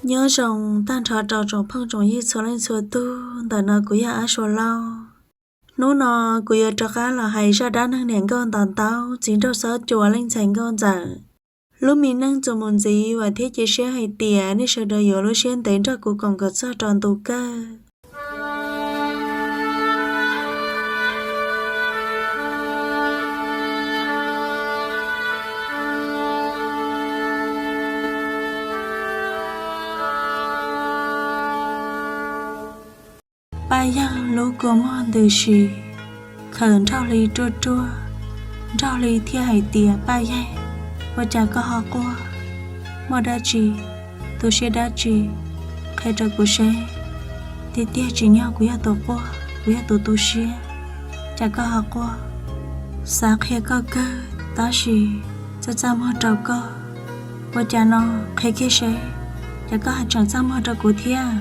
Nyob zoo tag nrho rau tsoom phooj tsoom ywg txhua leej txhua tug, ntawm no kuv yog Ab Sua Lauj. Hnub no kuv yuav rov qab los hais zaj dab neeg niam nkauj ntaus ntaub txiv nraug xob cua leej ntxhais nkauj ntxawm. Lub me neej txuas mus ntxiv, vam thiab cia siab hais tias nej sawv daws yuav lub siab ntev nrog kuv koom kom txog rau ntu kawg. Paj Yeej lub kua muag ntws si, khawm Nraug Hli ruaj ruaj. Nraug Hli thiaj hais tias, Paj Yeej, ua cas koj ho quaj? Muaj dab tsi? Tu siab dab tsi? Qhia rau kuv seb. Tiag tiag tsim nyog kuv yog tus quaj, kuv yog tus tu siab. Cas koj ho quaj? Xav qhia koj kawg, tab sis txaj txaj muag rau koj. Ua cas no? Qhia kiag seb, cas koj ho tseem txaj muag rau kuv thiab?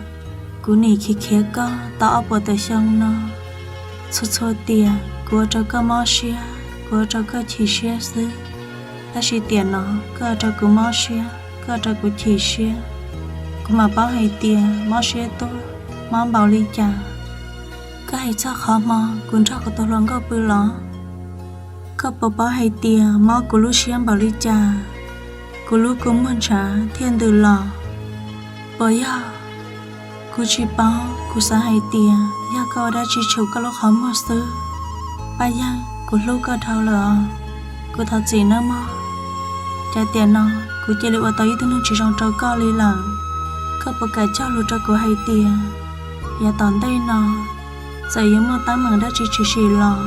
Kuv nim khiav khiav koj tau ob puas tawm xyoo no, txhua txhua tiam kuv ua rau koj mob siab, kuv ua rau koj chim siab xwb. Tab sis tiam no koj ua rau kuv mob siab, koj ua rau kuv chim siab. Kuv mam paub hais tias mob siab tuaj, mob npaum li cas. Koj hais txog qhov hmo kuv nrog kuv tus hluas nkauj pw los, koj puas paub hais tias mob kuv lub siab npaum li cas? Kuv lub kua muag ntshav thiaj ntws los. Puas yog? Kuv tsis paub, kuv xav hais tias yog koj ua dab tsi tshum koj lub qhov muag xwb. Paj Yeej, kuv hlub koj dhau lawm os, kuv thov txim nawb mog. Cas tiam no kuv cia li ua tau ib tug neeg tsis zoo rau koj li lawm. Koj puas kam cog lus rau kuv hais tias yav tom ntej no txawm yuav muaj teeb meem dab tsi tshwm sim los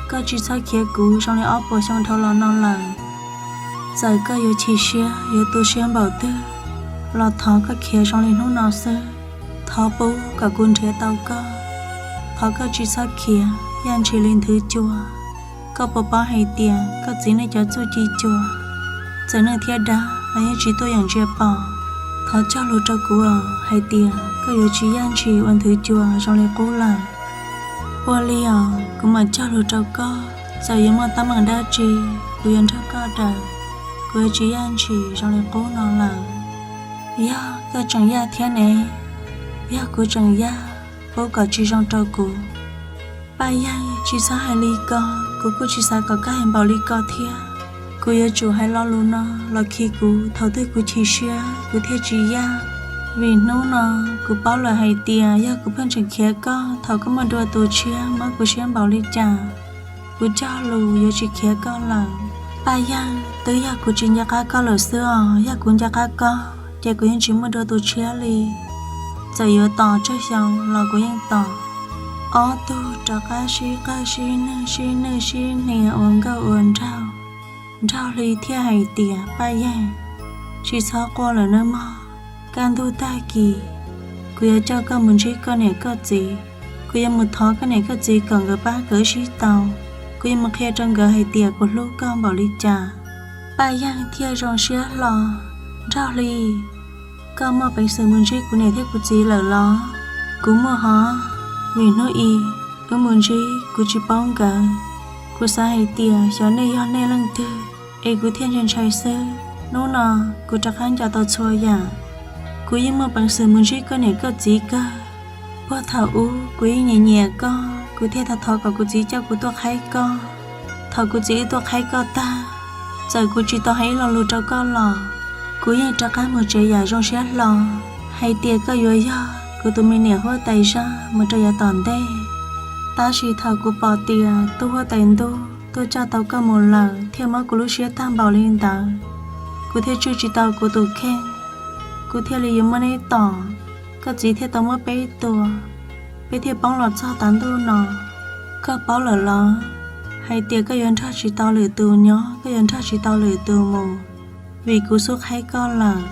koj tsis txhob khiav kuv zoo li ob puas xyoo dhau los no lawm? Txawm koj yuav chim siab yuav tu siab npaum twg los thov koj khiav zoo li hnub no xwb. Thov pub kom kuv nrhiav tau koj. Thov koj tsis txhob khiav yaj ntshis li nthwv cua. Koj puas paub hais tias koj txiv nej cov txuj ci cua, txawm neeg thiab dab los yeej tsis tuaj yeem ntsia pom? Thov cog lus rau kuv hais tias koj yuav tsis yaj ntshis ua nthwv cua zoo li qub lawm. Ua li os, kuv mam cog lus rau koj, txawm yuav muaj teeb meem dab tsi, kuv yuav nrog koj daws, kuv yuav tsis yaj ntshis zoo li qub no lawm. Yog koj tseem yaj thiab ne? Yog kuv tseem yaj, pub kom tsis zoo rau kuv. Paj Yeej, tsis txhob hais li ko, kuv kuj tsis xav kom koj hais npaum li ko thiab. Kuv yuav tsum hais lo lus no los khi kuv thaum twg kuv chim siab kuv thiaj tsis yaj. Vim hnub no kuv paub lawm hais tias yog kuv pheej tseem khiav koj thaum koj muaj dua tus tshiab mob kuv siab npaum li cas, kuv cog lus yuav tsis khiav koj lawm. Paj Yeej, twb yog kuv tsis nco qab koj lawm xwb os, yog kuv nco qab koj ces kuv yeej tsis muaj dua tus tshiab li. Txawm yuav tos tsawg xyoo los kuv yeej tos. Ob tug rov qab sib qawg sib nwj sib nwj sib hnia ua nkauj ua nraug. Nraug Hli thiaj hais tias, Paj Yeej, tsis txhob quaj lawm nawb mog. Kaj ntug tag kis kuv yuav coj koj mus ntsib koj niam koj txiv. Kuv yuav mus thov koj niam koj txiv kom nkawd pab kawv sib tau. Kuv yuav mus qhia rau nkawd hais tias kuv hlub koj npaum li cas. Paj Yeej thiaj zoo siab hlo. Nraug Hli, koj muaj peev xwm mus ntsib kuv niam thiab kuv txiv lawm los? Kuv muaj hov. Vim hnub i wb mus ntsib kuv tsis paub nkawd. Kuv xav hais tias xyov nej yog nej leej twg es kuv thiaj ntshai ntshai xwb. Hnub no kuv rov qab nco tau txhua yam. Kuv yeej muaj peev xwm mus ntsib koj niam koj txiv kawg. Puag thaum ub kuv yeej nyiam nyiam koj, kuv thiaj thov thov kom kuv txiv coj kuv tuaj qhaib koj. Thaum kuv txiv wb tuaj qhaib koj tag, txawm kuv tsis tau hais ib lo lus rau koj los kuv yeej rov qab mus tsev yam zoo siab hlo hais tias koj yuav yog kuv tus me niam huab tais zaj mus rau yav tom ntej. Tab sis thaum kuv pom tias tub huab tais ntuj tuaj coj tau koj mus lawm thiaj muab kuv lub siab tag npaum li ntawd. Kuv thiaj tswj tsis tau kuv tus kheej, kuv thiaj li yuav muab neb tom. Koj txiv thiaj tau muab peb tua, peb thiaj poob los txog tav ntuj no. Koj paub lawm los hais tias koj yuav nrog tsis tau lwm tus nyob, koj yuav nrog tsis tau lwm tus mus, vim kuv xub qhaib koj lawm.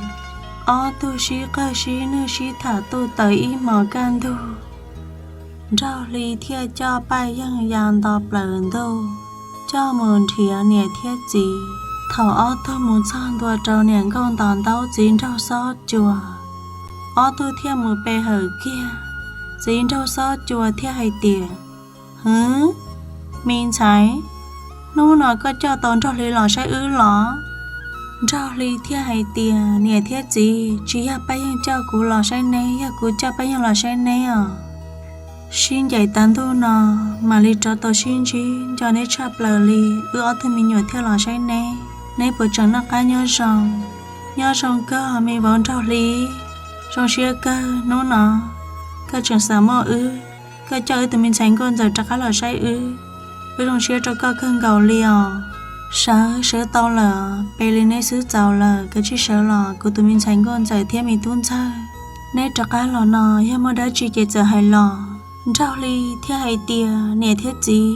Ob tug sib qawg sib nwj sib tham tuj tawm ib hmos kaj ntug. Nraug Hli thiaj coj Paj Yeej ya nto plaws ntuj, coj mus nrhiav niam thiab txiv. Thaum ob tug mus txog ntua rau niam nkauj ntaus ntaub txiv nraug xob cua, ob tug thiaj mus pe hawm kiag. Txiv nraug xob cua thiaj hais tias, Hwv, me ntxhais, hnub no koj coj tau Nraug Hli los saib wb los? Nraug Hli thiaj hais tias, Niam thiab txiv, tsis yog Paj Yeej coj kuv los saib neb, yog kuv coj Paj Yeeg los saib neb os. Sib ncaim tas ntuj no, mam li rov tau sib ntsib nco neb tshaj plaws li, wb ob tug me nyuam thiaj los saib neb. Neb puas tseem noj qab nyob zoo? Nyob zoo kawg me vauv Nraug Hli. Zoo siab kawg hnub no koj tseem xav muaj wb, koj coj wb tus me ntxhais Nkauj Ntxawm rov qab los saib wb. Wb zoo siab rau koj kawg nkaus li os. Sawv sawv tau lawm, pem li neb xwb txaus lawm, koj cia li sawv los, kuv tus me ntxhais Nkauj Ntxawm thiab me tub ntxawg. Neb rov qab los no yog muaj dab tsi ces txawm hais los. Nraug Hli thiaj hais tias, niam thiab txiv,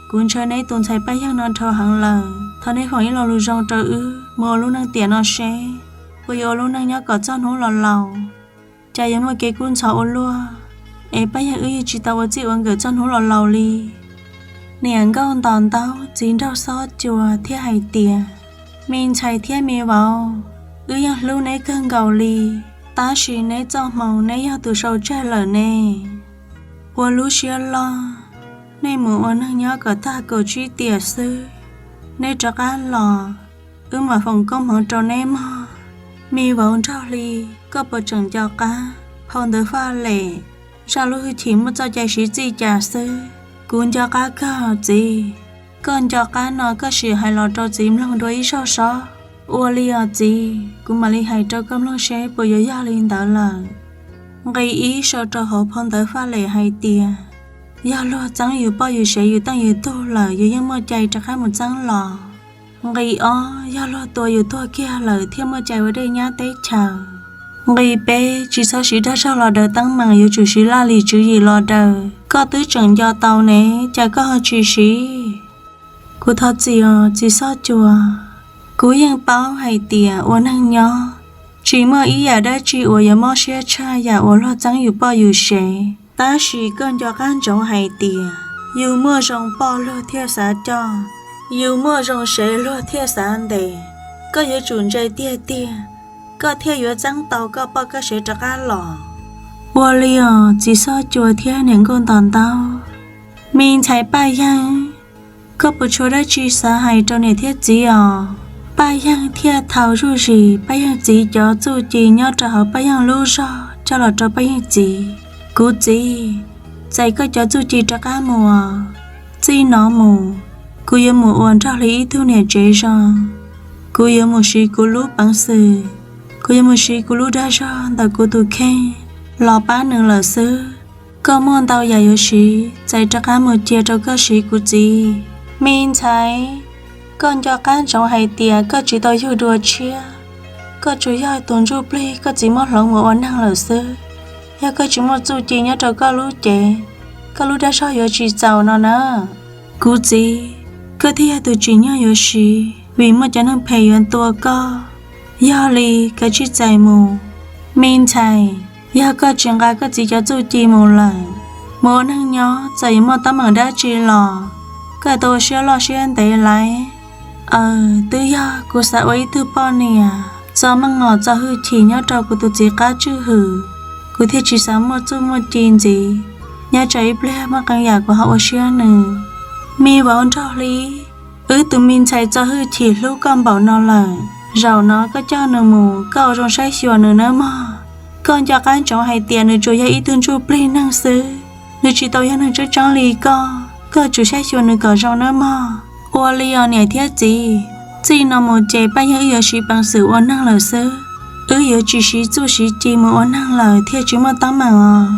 kuv ntshaw neb tus ntxhais Paj Yeeg no dhau heev lawm, thov neb foom ib lo lus zoo rau wb mus ua lub neej tiam no seb puas yuav ua lub neej nyob kom txog hnub los laus, cas yuav muaj kev kub ntxhov ua luaj, es Paj Yeeg wb yeej tsis tau ua txij ua nkawm txog hnub los laus li. Niam Nkauj Ntos Ntaub txiv Nraug Xob Cua thiaj hais tias, me ntxhais thiab me vauv, wb yeej hlub neb kawg nkaus li, tab sis neb txoj hmoo neb yog tus sau tseg lawm ne. Ua lub siab loj, nej mus ua neeg nyob kom tag kaum tsib tiam xwb, neb rov qab los, wb mam foom koob hmoov rau neb mog. Me vauv Nraug Hli, koj puas tseem nco qab phau ntawv faj lem, zaj lub hwj chim muaj txoj cai siv txij cas xwb? Kuv nco qab kawg txiv. Koj nco qab no koj sim hais los rau txiv mloog dua ib zaug sob. Ua li os txiv, kuv mam li hais rau koj mloog seb puas yuav yog li ntawd lawm. Nqe ib sau rau hauv phau ntawv faj lem hais tias, yog luag txeeb yus poj yus sev yus teej yus tug lawm yus yeej muaj cai rov qab mus txeeb los. Nqe ob, yog luag tua yus tuag kiag lawm thiaj muaj cai ua dej nyab teb chaws. Nqe peb, tsis txhob siv dag zog los daws teeb meem, yuav tsum siv laj lim tswv yim los daws. Koj twb tseem nco tau ne, cas koj ho tsis siv? Kuv thov txim os txiv Xob Cua. Kuv yeej paub hais tias ua neeg nyob tsis muaj ib yam dab tsi uas yuav mob siab tshaj yam uas luag txeeb yus poj yus sev. Tab sis koj nco qab ntsoov hais tias yus muaj zoo poj luag thiaj xav coj, yus muaj zoo sev luag thiaj xav ntes. Koj yuav tsum ntse tiag tiag, koj thiaj yuav txeeb tau koj poj koj sev rov qab los. Ua li os txiv Xob Cua thiab niam Nkauj Ntos Ntaub. Me ntxhais Paj Yeeg, koj puas tshuav dab tsi xav hais rau niam thiab txiv os? Paj Yeeg thiaj thau zuj zus Paj Yeeg txiv cov txuj ci nyob rau hauv Paj Yeeg lub zog coj los rau Paj Yeeg txiv. Kuv txiv, txais koj cov txuj ci rov qab mus. Txij no mus, kuv yuav mus ua Nraug Hli ib tug niam tsev zoo. Kuv yuav mus siv kuv lub peev xwm, kuv yuav mus siv kuv lub dag zog ntawm kuv tus kheej los pab nws lawm xwb. Koj muaj ntau yam yuav siv, txais rov qab mus cia rau koj siv kuv txiv. Me ntxhais, koj nco qab ntsoov hais tias koj tsis tau yug dua tshiab, koj tsuas yog tus ntsuj plig koj txiv muab hloov mus ua neeg lawm xwb. Yog koj tsis muaj txuj ci nyob rau koj lub cev, koj lub dag zog yuav tsis txaus no na. Kuv txiv, koj thiaj yog tus tsim nyog yuav siv, vim muaj cov neeg phem yuav tua koj. Yog li, kav tsij txais mus. Me ntxhais, yog koj tsis nqa koj txiv cov txuj ci mus lawm, mus ua neeg nyob txawm yuav muaj teeb meem dab tsi los koj tau ua siab loj siab ntev lawm. Aws, twb yog kuv xav ua ib tug poj niam txo meej mom txo hwj chim nyob rau kuv tus txiv qab tswj hwm, kuv thiaj tsis xav muaj txuj muaj ci ntxiv. Nyob tsam ib pliag muaj qee yam kuv ho ua siab nws. Me vauv Nraug Hli, wb tus me ntxhais txo hwj chim hlub koj npaum no lawm, zaum no koj coj nws mus koj ua zoo saib xyuas nws nawb mog. Koj nco qab ntsoov hais tias nws tsuas yog ib tug ntsuj plig neeg xwb, nws tsis tau yog neeg tseeb tseeb li koj, koj tsum saib xyuas nws kom zoo nawb mog. Ua li os niam thiab txiv, txij no mus ces Paj Yeeg wb yuav siv peev xwm ua neeg lawm xwb, wb yuav tsis siv txuj siv ci mus ua neeg lawm thiaj tsis muaj teeb meem os.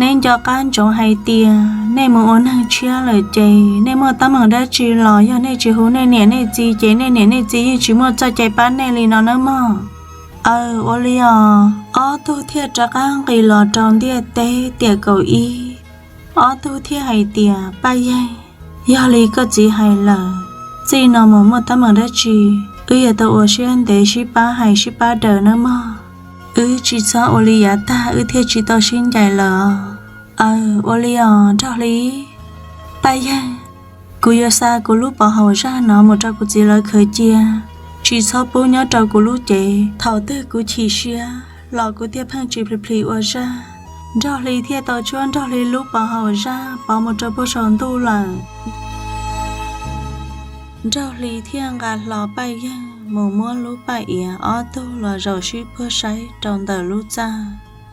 Neb nco qab ntsoov hais tias nej mus ua neeg tshiab lawm ces nej muaj teeb meem dab tsi los yog nej tsis hu nej niam nej txiv ces nej niam nej txiv yeej tsis muaj txoj cai pab nej li no nawb mog. Aws, ua li os. Ob tug thiaj rov qab nqis los rau ntiaj teb tiam kaum ib. Ob tug thiaj hais tias, Paj Yeeg, yog li koj txiv hais lawm, txij no mus muaj teeb meem dab tsi wb yuav tau ua siab ntev sib pab hais sib pab daws nawb mog. Wb tsis txhob ua li yav tag wb thiaj tsis tau sib ncaim lawm. Aws, ua li os Nraug Hli. Paj Yeeg, kuv yuav xa kuv lub pov haum zaj no mus rau kuv txiv lawv khaws cia, tsis txhob pub nyob rau kuv lub cev. Thaum twg kuv chim siab los kuv thiaj pheej tsis plhis plhis ua zaj. Nraug Hli thiaj tau tshuab Nraug Hli lub pov haum zaj pov mus rau puag saum ntuj lawm. Nraug Hli thiaj nqa hlo Paj Yeeg mus muab lub paj iav ob tug los zaum sib puag saib rau ntawm lub txaj.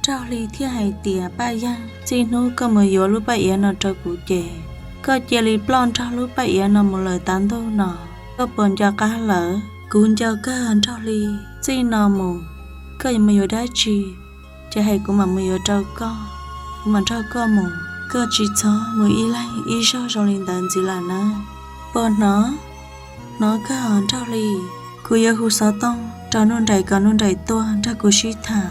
Nraug Hli thiaj hais tias, Paj Yeej, txij hnub koj mus yuav lub paj iav no rau kuv ces koj cia li ploj nrog lub paj iav no mus lawm tav ntuj no. Koj puas nco qab lawm? Kuv nco kawg Nraug Hli. Txij no mus koj yuav mus yuav dab tsi ces hais kuv mam mus yuav rau koj, kuv mam nrog koj mus. Koj tsis txhob mus ib leeg ib zaug zoo li ntawd ntxiv lawm nawb. Puas hnov? Hnov kawg Nraug Hli. Kuv yuav hu xov tooj rau Nuj Nraim kom Nuj Nraim tuaj nrog kuv sib tham.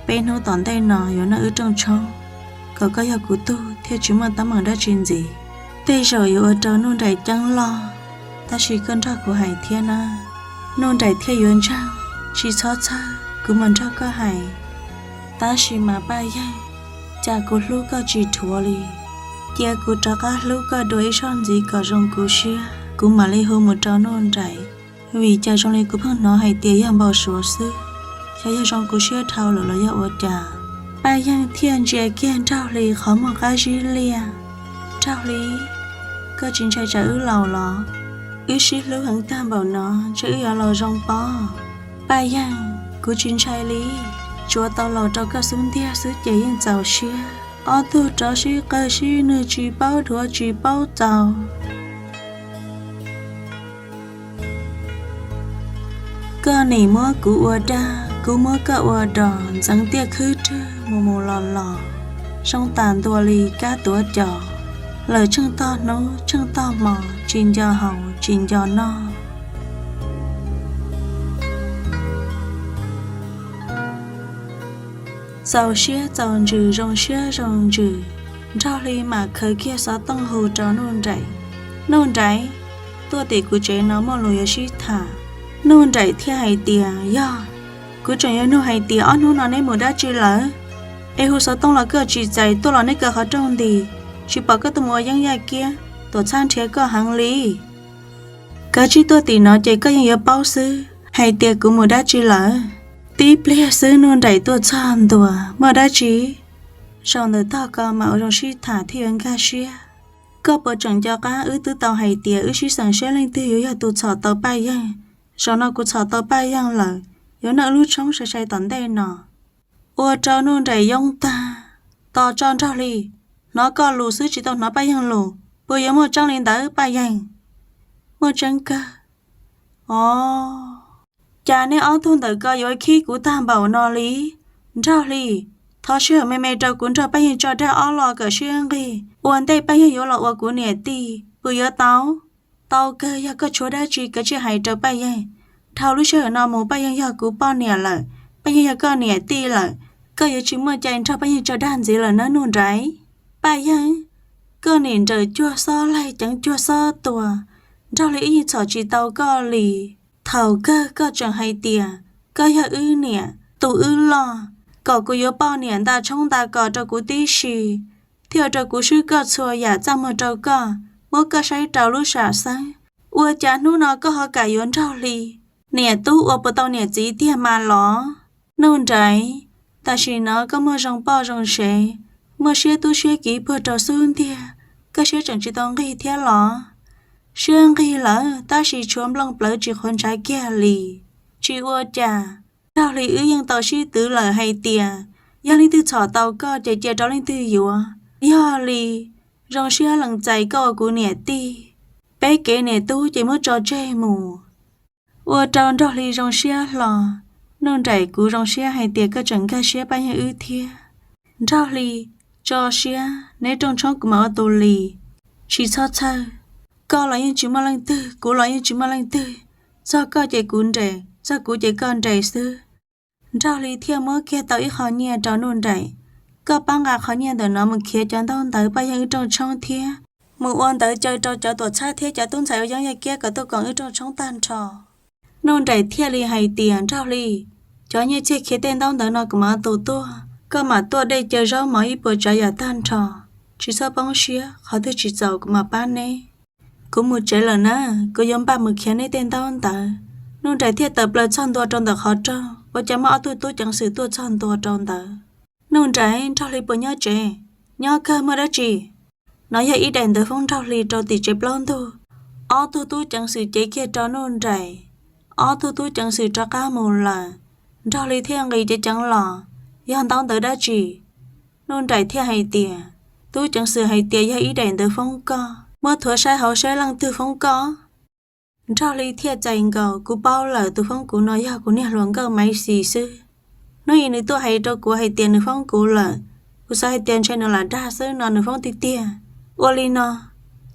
Peb hnub tom ntej no yuav noj wb rooj tshoob, kom koj yog kuv tug thiaj tsis muaj teeb meem dab tsi ntxiv. Tej zaum yuav ua rau Nuj Nraim ceeb loj, tab sis koj nrog kuv hais thiab na. Nuj Nraim thiaj yuav ntseeg. Tsis txhob txhawj, kuv mam nrog koj hais. Tab sis mas Paj Yeej, cas kuv hlub koj tsis dhuav li. Cia kuv rov qab hlub koj dua ib zaug ntxiv kom zoo kuv siab, kuv mam li hu mus rau Nuj Nraim. Vim cas zoo li kuv pheej hnov hais tias yog npau suav xwb, xyov yog zoo kuv siab dhau lawm los yog ua cas. Paj Yeej thiaj ntsia kiag Nraug Hli qhov muag qab zib liaj. Nraug Hli, koj tsis ntshai tsam wb laus los? Wb sib hlub heev tag npaum no, ntshe wb yuav laus zoo pob. Paj Yeej, kuv tsis ntshai li, tsuav tau laus rau koj xub ntiag xwb ces yeej txaus siab. Ob tug rov sib qawg sib nwj tsis paub dhuav tsis paub txaus. Koj nim muab kuv ua dag, kuv muab koj ua dos, ntxeev tiaj khwb rwg mus mus los los, zoo tas ntua li kab tuav cos. Lawm tsheej tog hnub tsheej tog hmo, tsis nco haus tsis nco noj. Txaus siab txaus ntsws, zoo siab zoo ntsws, Nraug Hli mam khaws kiag xov tooj hu rau Nuj Nraim. Nuj Nraim, tuaj tim kuv tsev no muaj lus yuav sib tham. Nuj Nraim thiaj hais tias, yog, kuv tseem yuav nug hais tias ob hnub no neb mus dab tsi lawm? Es hu xov tooj los koj tsis txais, tuaj los neb kaw qhov rooj nti, tsis pom koj tuaj mus ua yeeb yaj kiab, tuam txhab nrhiav koj heev li. Kav tsij tuaj tim no ces koj yeej yuav paub xwb hais tias kuv mus dab tsi lawm. Tib pliag xwb Nuj Nraim tuaj txog ntua, muaj dab tsi? Zaum ntawm tog ko mas ua zoo sib tham thiaj yuav nkag siab. Koj puas tseem nco qab wb twb tau hais tias wb sib xeem saib leej twg yuav yog tus txhom tau Paj Yeej? Zaum no kuv txhom tau Paj Yeej lawm, yuav noj wb lub tshoob sai sai tom ntej no. Ua rau Nuj Nraim yoob tag, tos tso Nraug Hli, hnov koj lus xwb tsis tau hnov Paj Yeej lus, puas yuav muaj tseeb li ntawd Paj Yeej? Muaj tseeb kawg. Os, cas neb ob tug ntawm ko yuav khib kuv tag npaum no li? Nraug Hli, thov sij hawm me me rau kuv nrog Paj Yeej tso dag ob lo kom siab nqig, ua ntej Paj Yeej yuav los ua kuv niam tij, puas yuav tau? Tau kawg, yog koj tshuav dab tsi kav tsij hais rau Paj Yeej. Dhau lub sij hawm no mus Paj Yeej yog kuv poj niam lawm, Paj Yeej yog koj niam tij lawm, koj yuav tsis muaj cai nrog Paj Yeej tso dag ntxiv lawm nawb Nuj Nraim. Paj Yeej, koj nim nrawm cuag xob laig ceev cuag xob tua, Nraug Hli wb yeej txhom tsis tau koj li. Thaum kawg koj tseem hais tias koj yog wb niam, tu wb loj, kom kuv yuav poj niam nta tshoob nta kos rau kuv tib si, thiaj ua rau kuv swb koj txhua yam txaj muag rau koj, muab koj saib rau lub sam xeeb. Ua cas hnub no koj ho kam yuav Nraug Hli, niam tub uas puas tau niam txiv tiag mas los? Nuj Nraim, tam sim no koj muaj zoo poj zoo sev, muaj siab tub siab kiv puag rau xub ntiag, koj siab tseem tsis tau nqig thiab los? Siab nqig lawm tab sis tshuav nplooj plawv tsis qhuav ntshav kiag li. Tsis ua cas, Nraug Hli wb yeej tau sib twv lawm hais tias yog leej twg txhom tau koj ces cia rau leej twg yuav. Yog li, zoo siab lees txais koj ua kuv niam tij, peb kev niam tub ces muab tso tseg mus. Ua rau Nraug Hli zoo siab hlo. Nuj Nraim, kuv zoo siab hais tias koj tseem nkag siab Paj Yeej wb thiab. Nraug Hli, tso siab, neb rooj tshoob kuv mam ua tus li. Tsis txhob txhawj, koj los yeej tsis muaj leej twg, kuv los yeej tsis muaj leej twg. Txog koj ces kuv nres, txog kuv ces koj nres xwb. Nraug Hli thiaj muab kiag tau ib qho nyiaj rau Nuj Nraim. Koj pab nqa qhov nyiaj ntawm no mus khiav cov ntaub ntawv Paj Yeej wb rooj tshoob thiab mus ua ntawv caw rau cov tuam txhab thiab cov tub ntxhais ua yeeb yaj kiab kom tuaj koom wb rooj tshoob tag nrho. Nuj Nraim thiaj li hais tias, Nraug Hli, cov nyiaj txiag khiav tej ntaub ntawv no kuv mam ua tus tuaj, koj mam tuaj dej caw zaub mov ib puas tsav yam tag nrho. Tsis txhob poob siab, qhov twg tsis txaus kuv mam pab neb. Kuv mus tsev lawm na, kuv yuav npaj mus khiav neb tej ntaub ntawv. Nuj Nraim thiaj tawm plaws txog ntua rau ntawm qhov rooj, ua cas muaj ob tug tub ceev xwm tuaj txog ntua rau ntawd. Nuj Nraim, Nraug Hli puas nyob tsev? Nyob kawg, muaj dab tsi? No yog ib daim ntawv foob Nraug Hli rau tim tsev plaub ntug. Ob tug tub ceev xwm cev kiag rau Nuj Nraim. Ob tug tub ceev xwm rov qab mus lawm, Nraug Hli thiaj nqis ceev ceev los, yog ntaub ntawv dab tsi? Nuj Nraim thiaj hais tias, tub ceev xwm hais tias yog ib daim ntawv foob koj, muab thuav saib hauv seb leej twg foob koj. Nraug Hli thiaj txais nkaus, kuv paub lawm, tus foob kuv no yog kuv niag hluas nkauj Maiv Xis xwb. Hnub i nws tuaj hais rau kuv hais tias nws foob kuv lawm, kuv xav hais tias ntshe nws lam dag xwb no nws foob tiag tiag. Ua li no,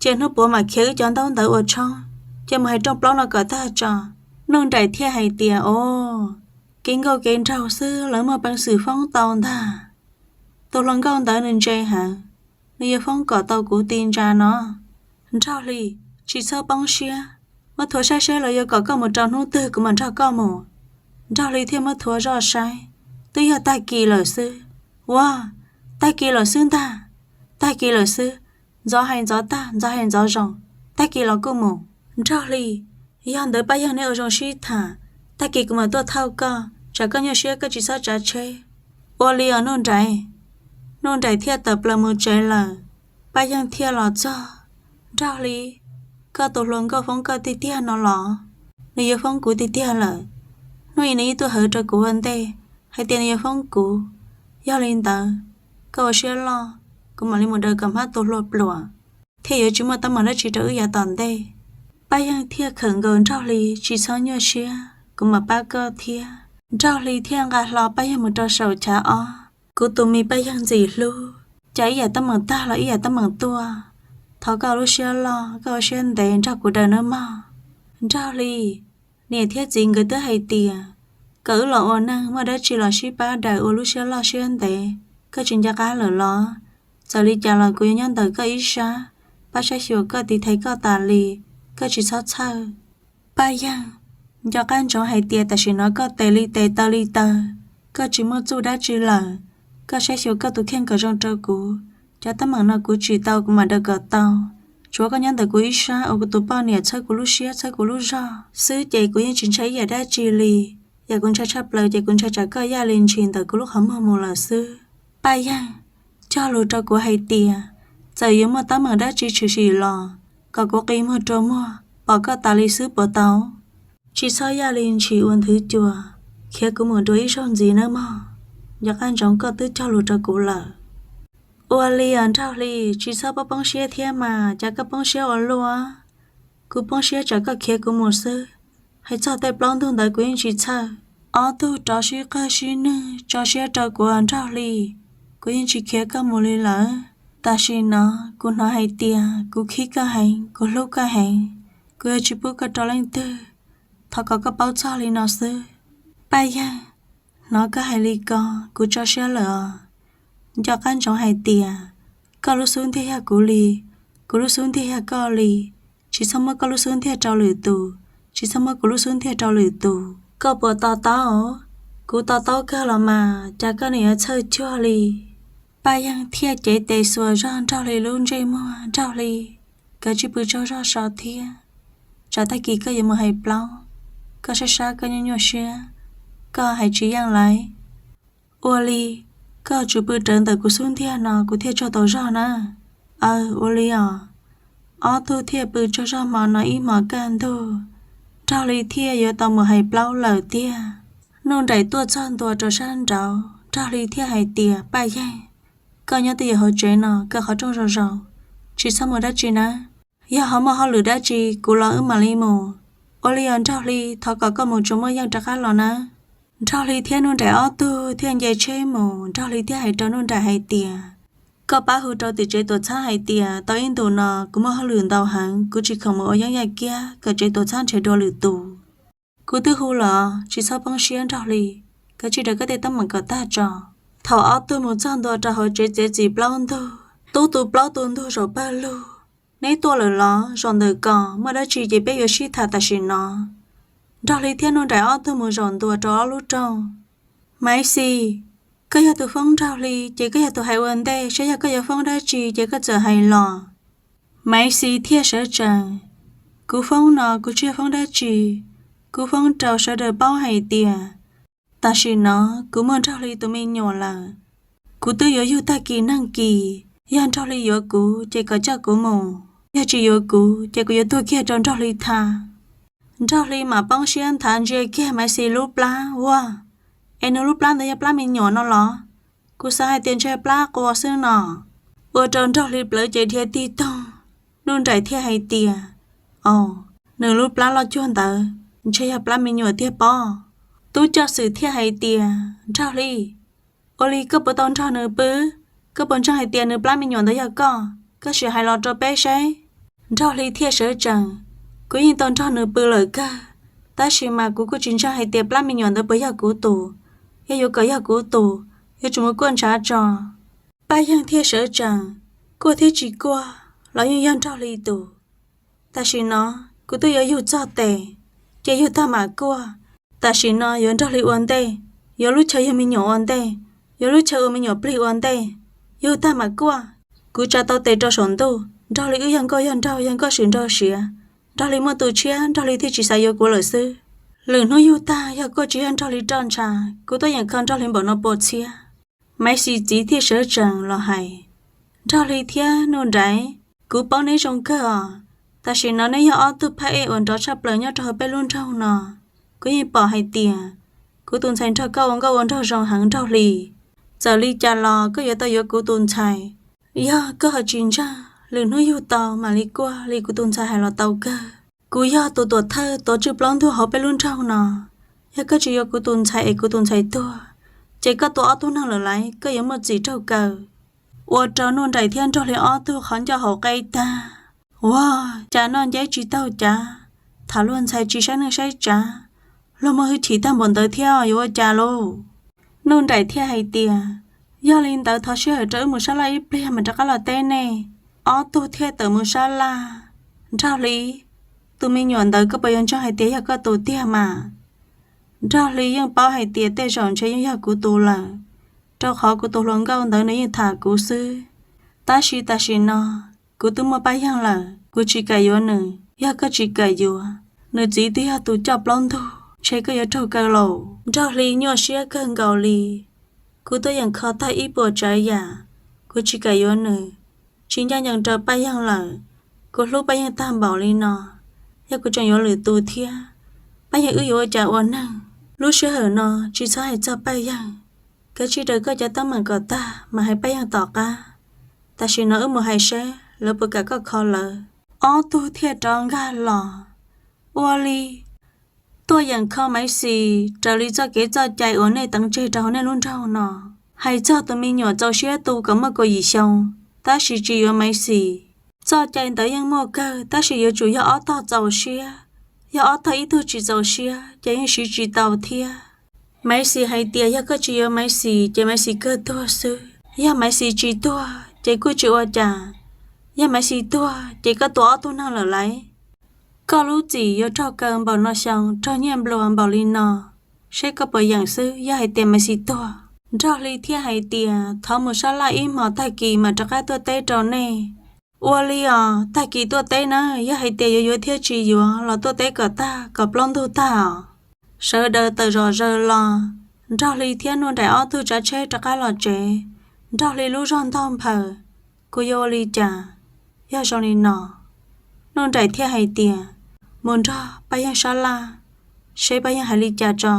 cia hnub puav mam khiav wb cov ntaub ntawv ua tshoob, cia mus hais rooj plaub no kom tag tso. Nuj Nraim thiaj hais tias, o, kev nkauj kev nraug xwb lawv muaj peev xwm foob tau ntag. Tus hluas nkauj ntawd nws ntse heev, nws yuav foob kom tau kuv ti ntsa no. Nraug Hli, tsis txhob poob siab, muab thuav saib seb lawv yuav kom koj mus rau hnub twg kuv mam nrog koj mus. Nraug Hli thiaj muab thuav zoj saib, twb yog tag kis lawm xwb. Ua, tag kis lawm xwb ntag. Tag kis lawm xwb, ntxov hais ntxov tag, ntxov hais ntxov zoo, tag kis los kuj mus. Nraug Hli, yog ntawd Paj Yeeg neb ua zoo sib tham, tag kis kuv mam tuaj thauj koj, tsam koj nyuaj siab koj tsis txhob tsav tsheb. Ua li os Nuj Nraim. Nuj Nraim thiaj tawm plaws mus tsev lawm. Paj Yeeg thiaj los txog. Nraug Hli, koj tus hluas nkauj foob koj tiag tiag no los? Nws yuav foob kuv tiag tiag lawm. Hnub i nws yeej tuaj hawv rau kuv ua ntej hais tias nws yuav foob kuv. Yog li ntawd, koj ua siab loj, kuv mam li mus daws kom hmab tu hlua pluam, thiaj yuav tsis muaj teeb meem dab tsi rau wb yav tom ntej. Paj Yeeg thiaj khawm nkaus Nraug Hli, tsis txhob nyuaj siab, kuv mam pab koj thiab. Nraug Hli thiaj nqa hlo Paj Yeeg mus rau saum chav ob. Kuv tus me Paj Yeeg ntxim hlub, cas ib yam teeb meem tag los ib yam teeb meem tuaj. Thov koj lub siab loj, koj ua siab ntev nrog kuv daws nawb mog. Nraug Hli, niam thiab txiv nkawd twb hais tias kom wb los ua neej, muaj dab tsi los sib pab daws ua lub siab loj siab ntev. Koj tsis nco qab lawm los? Txawm li cas los kuv yuav nyob ntawm koj ib sab, pab saib xyuas koj, tiv thaiv koj tas li, koj tsis txhob txhawj. Paj Yeeg, nco qab ntsoov hais tias tam sim no koj tes li tes taw li taw, koj tsis muaj txuj dab tsi lawm. Koj saib xyuas koj tus kheej kom zoo rau kuv, cov teeb meem no kuv tsim tau kuv mam daws kom tau. Tsuav koj nyob ntawm kuv ib sab ua kuv tus poj niam txhawb kuv lub siab txhawb kuv lub zog xwb ces kuv yeej tsis ntshai ib yam dab tsi li. Yam kuv ntshai tshaj plaws ces kuv ntshai tsam koj yaj li ntshis ntawm kuv lub qhov muag mus lawm xwb. Paj Yeeg, cog lus rau kuv hais tias txawm yuav muaj teeb meem dab tsi tshwm sim los kom kuv qi muag rua muag pom koj tas li xwb puas tau? Tsis txhob yaj li ntshis ua nthwv cua, khiav kuv mus dua ib zaug ntxiv nawb mog. Nco qab ntsoov koj twb cog lus rau kuv lawm. Ua li os Nraug Hli, tsis txhob poob poob siab thiab mas, cas koj poob siab ua luaj? Kuv poob siab tsam koj khiav kuv mus xwb, hais txog tej plaub ntug ntawd kuv yeej tsis txhawj. Ob tug rov sib qawg sib nwj tso siab rau kuv os Nraug Hli, kuv yeej tsis khiav koj mus li lawm. Tam sim no kuv hnov hais tias kuv khib koj heev, kuv hlub koj heev, kuv yuav tsis pub koj rau leej twg, thov kom koj paub txog li no xwb. Paj Yeeg, hnov koj hais li ko, kuv tso siab lawm os. Nco qab ntsoov hais tias koj lub xub ntiag yog kuv li, kuv lub xub ntiag yog koj li. Tsis txhob muab koj lub xub ntiag rau lwm tus, tsis txhob muab kuv lub xub ntiag rau lwm tus. Koj puas to taub? Kuv to taub kawg los mas, cas koj nim yuav txhawj cuag li? Paj Yeeg thiaj cev tes xuas zog Nraug Hli lub ntsej muag. Nraug Hli, kav tsij pw tsaug zog so thiab, tsam tag kis koj yuav mus hais plaub, koj sab sab koj nyuaj nyuaj siab, koj hais tsis yeej lauj. Ua li, koj tsum pw rawv ntawm kuv xub ntiag no kuv thiaj tsaug tau zog na. Aw, ua li os. Ob tug thiaj pw tsaug zog hmo no ib hmos kaj ntug, Nraug Hli thiaj yuav tau mus hais plaub lawm tiag. Nuj Nraim tuaj txog ntua rau sab nraud, Nraug Hli thiaj hais tias, Paj Yeeg, koj nyob twj ywm hauv tsev no, kaw qhov rooj zoo zoo, tsis txhob mus dab tsi nawb. Yog ho muaj hauj lwm dab tsi kuv los wb mam li mus. Ua li os Nraug Hli, thov kom koj mus tsuas muaj yeej rov qab los nawb. Nraug Hli thiab Nuj Nraim ob tug thiaj nce tsheb mus. Nraug Hli thiaj hais rau Nuj Nraim hais tias, koj pab hu rau tim tsev tuam txhab hais tias tau ib ntus no kuv muaj hauj lwm ntau heev, kuv tsis khoom mus ua yeeb yaj kiab kom tsev tuam txhab nrhiav dua lwm tus. Kuv twb hu los, tsis txhob poob siab Nraug Hli, kav tsij raws koj tej teeb meem kom tag tso. Thaum ob tug mus txog ntua rau hauv tsev txiav txim plaub ntug, tub tu plaub tu ntug zaum pawg lug. Neb tuaj lawm los? Zaum ntawm ko muaj dab tsi ces peb yuav sib tham tam sim no. Nraug Hli thiab Nuj Nraim ob tug mus zaum ntua rau ob lub rooj. Maiv Xis, koj yog tus foob Nraug Hli ces koj yog tus hais ua ntej, saib yog koj yuav foob dab tsi ces koj txawm hais los. Maiv Xis thiaj sawv tsees, kuv foob no kuv tsis yog foob dab tsi, kuv foob rau sawv daws paub hais tias tam sim no kuv muaj Nraug Hli tus me nyuam lawm. Kuv twb yuav yug tag kis neeg kis, yog Nraug Hli yuav kuv ces kom coj kuv mus, yog tsis yuav kuv ces kuv yuav tuag kiag rau Nraug Hli tha. Nraug Hli mam poob siab nthav ntsia kiag Maiv Xis lub plab ua, es nws lub plab ntawd yog plab me nyuam no los? Kuv xav hais tias ntshe plab qua xwb no. Ua rau Nraug Hli plawv ces dhia tig toog. Nuj Nraim thiaj hais tias, Au, nws lub plab loj cuag ntawd ntshe yog plab me nyuam tiag pob. Tub Coj Xwm thiaj hais tias, Nraug Hli, ua li koj puas tau nrog nws pw? Koj puas ntseeg hais tias nws plab me nyuam ntawd yog koj? Koj sim hais los rau peb saib. Nraug Hli thiaj sawv tsees, Kuv yeej tau nrog nws pw lawm kawg, tab sis mas kuv kuj tsis ntseeg hais tias plab me nyuam ntawd puas yog kuv tus. Yog yuav kom yog kuv tus, yuav tsum mus kuaj ntshav tso. Paj Yeeg thiaj sawv tsees, Kuaj thiab tsis kuaj los yeej yog Nraug Hli tus. Tam sim no kuv twb yuav yug txog tes, ces yug tag mam kuaj. Tam sim no yuav Nraug Hli ua ntej, yuav lub chaw yug me nyuam ua ntej, yuav lub chaw ua me nyuam plig ua ntej. Yug tag mam kuaj. Kuv tsa tau tes rau saum ntuj, Nraug Hli wb yog nkauj yog nraug, yog nkauj swm nraug siav. Nraug Hli muaj tus tshiab, Nraug Hli thiaj tsis xav yuav kuv lawm xwb. Lwm hnub yug tag yog kuaj tsis yog Nraug Hli roj ntsha, kuv tuaj yeem kho Nraug Hli npaum no pua txhiab. Maiv Xis txiv thiaj sawv tsees los hais, Nraug Hli thiab Nuj Nraim, kuv paub neb zoo kawg os. Tam sim no neb yog ob tug phab ej uas nrov tshaj plaws nyob rau hauv peb lub nroog no. Kuv yeej pom hais tias kuv tus ntxhais nrog koj ua nkauj ua nraug zoo heev Nraug Hli. Txawm li cas los koj yuav tau yuav kuv tus ntxhais. Yog koj ho tsis ntseeg, lwm hnub yug tau mam li kuaj li kuv tus ntxhais hais los tau kawg. Kuv yog tus tuam thawj tuav tswj plaub ntug hauv peb lub nroog no. Yog koj tsis yuav kuv tus ntxhais es kuv tus ntxhais tuag, ces koj tua ob tug neeg lawm lauj, koj yuav muaj txim raug kaw. Ua rau Nuj Nraim thiab Nraug Hli ob tug qhov ncauj haus qe tag. Ua cas noj nceb tsis taug cav, tham luag ntxhais tsis saib neej saib tsav, luag muaj hwj chim tag npaum ntawd thiab yuav ua cas lauj? Nuj Nraim thiaj hais tias, Yog li ntawd thov sij hawm rau wb mus sab laj ib pliag mas rov qab los teb nej. Ob tug thiaj tawm mus sab laj. Nraug Hli, tus me nyuam ntawd koj puas yuav ntseeg hais tias yog koj tus tiag mas? Nraug Hli yeej paub hais tias tej zaum ntshe yeej yog kuv tus lawm, rau qhov kuv tus hluas nkauj ntawd nws yeej tham kuv xwb. Tab sis tam sim no kuv twb muaj Paj Yeeg lawm, kuv tsis kam yuav nws. Yog koj tsis kam yuav, nws txiv twb yog tus coj plaub ntug, ntshe koj yuav raug kaw lauj. Nraug Hli nyuaj siab kawg nkaus li. Kuv tuaj yeem kho tag ib puas tsav yam, kuv tsis kam yuav nws, tsis ncaj ncees rau Paj Yeeg lawm. Kuv hlub Paj Yeeg tag npaum li no, yog kuv tseem yuav lwm tus thiab, Paj Yeeg wb yuav ua cas ua neeg? Lub sij hawm no tsis txhob hais txog Paj Yeeg, kav tsij raws koj cov teeb meem kom tag mas hais Paj Yeeg tom qab. Tam sim no wb mus hais seb lawv puas kam koj kho lawv. Ob tug thiaj rov nkag los. Ua li, tuaj yeem kho Maiv Xis raws li txoj kev txoj cai uas nej teev tseg rau hauv nej lub nroog no. Hais txog tus me nyuam txaus siab tu kom muaj kaum yim xyoo, tab sis tsis yuav Maiv Xis. Txoj cai ntawd yeej muaj kawg, tab sis yuav tsum yog ob tog txaus siab, yog ob tog ib tug tsis txaus siab ces yeej siv tsis tau thiab. Maiv Xis hais tias yog koj tsis yuav Maiv Xis ces Maiv Xis kawg tuag xwb, yog Maiv Xis tsis tuag ces kuj tsis ua cas, yog Maiv Xis tuag ces koj tua ob tug neeg lawm lauj. Koj lub txim yuav raug kaw npaum no xyoo, raug nyiaj nplua npaum li no, seb koj puas yeem xwb yog hais tias Maiv Xis tuag. Nraug Hli thiaj hais tias thov mus sab laj ib hmos, tag kis mam rov qab tuaj teb rau nej. Ua li os, tag kis tuaj teb na, yog hais tias yuav yuav thiab tsis yuav los tuaj teb kom tag, kom plaub ntug tag os. Sawv daws tawm zom zaws los, Nraug Hli thiab Nuj Nraim ob tug tsav tsheb rov qab los tsev. Nraug Hli lub zog ntaug nphaws, kuv yuav ua li cas yog zoo li no? Nuj Nraim thiaj hais tias mus nrog Paj Yeej sab laj, seb Paj Yeej hais li cas tso.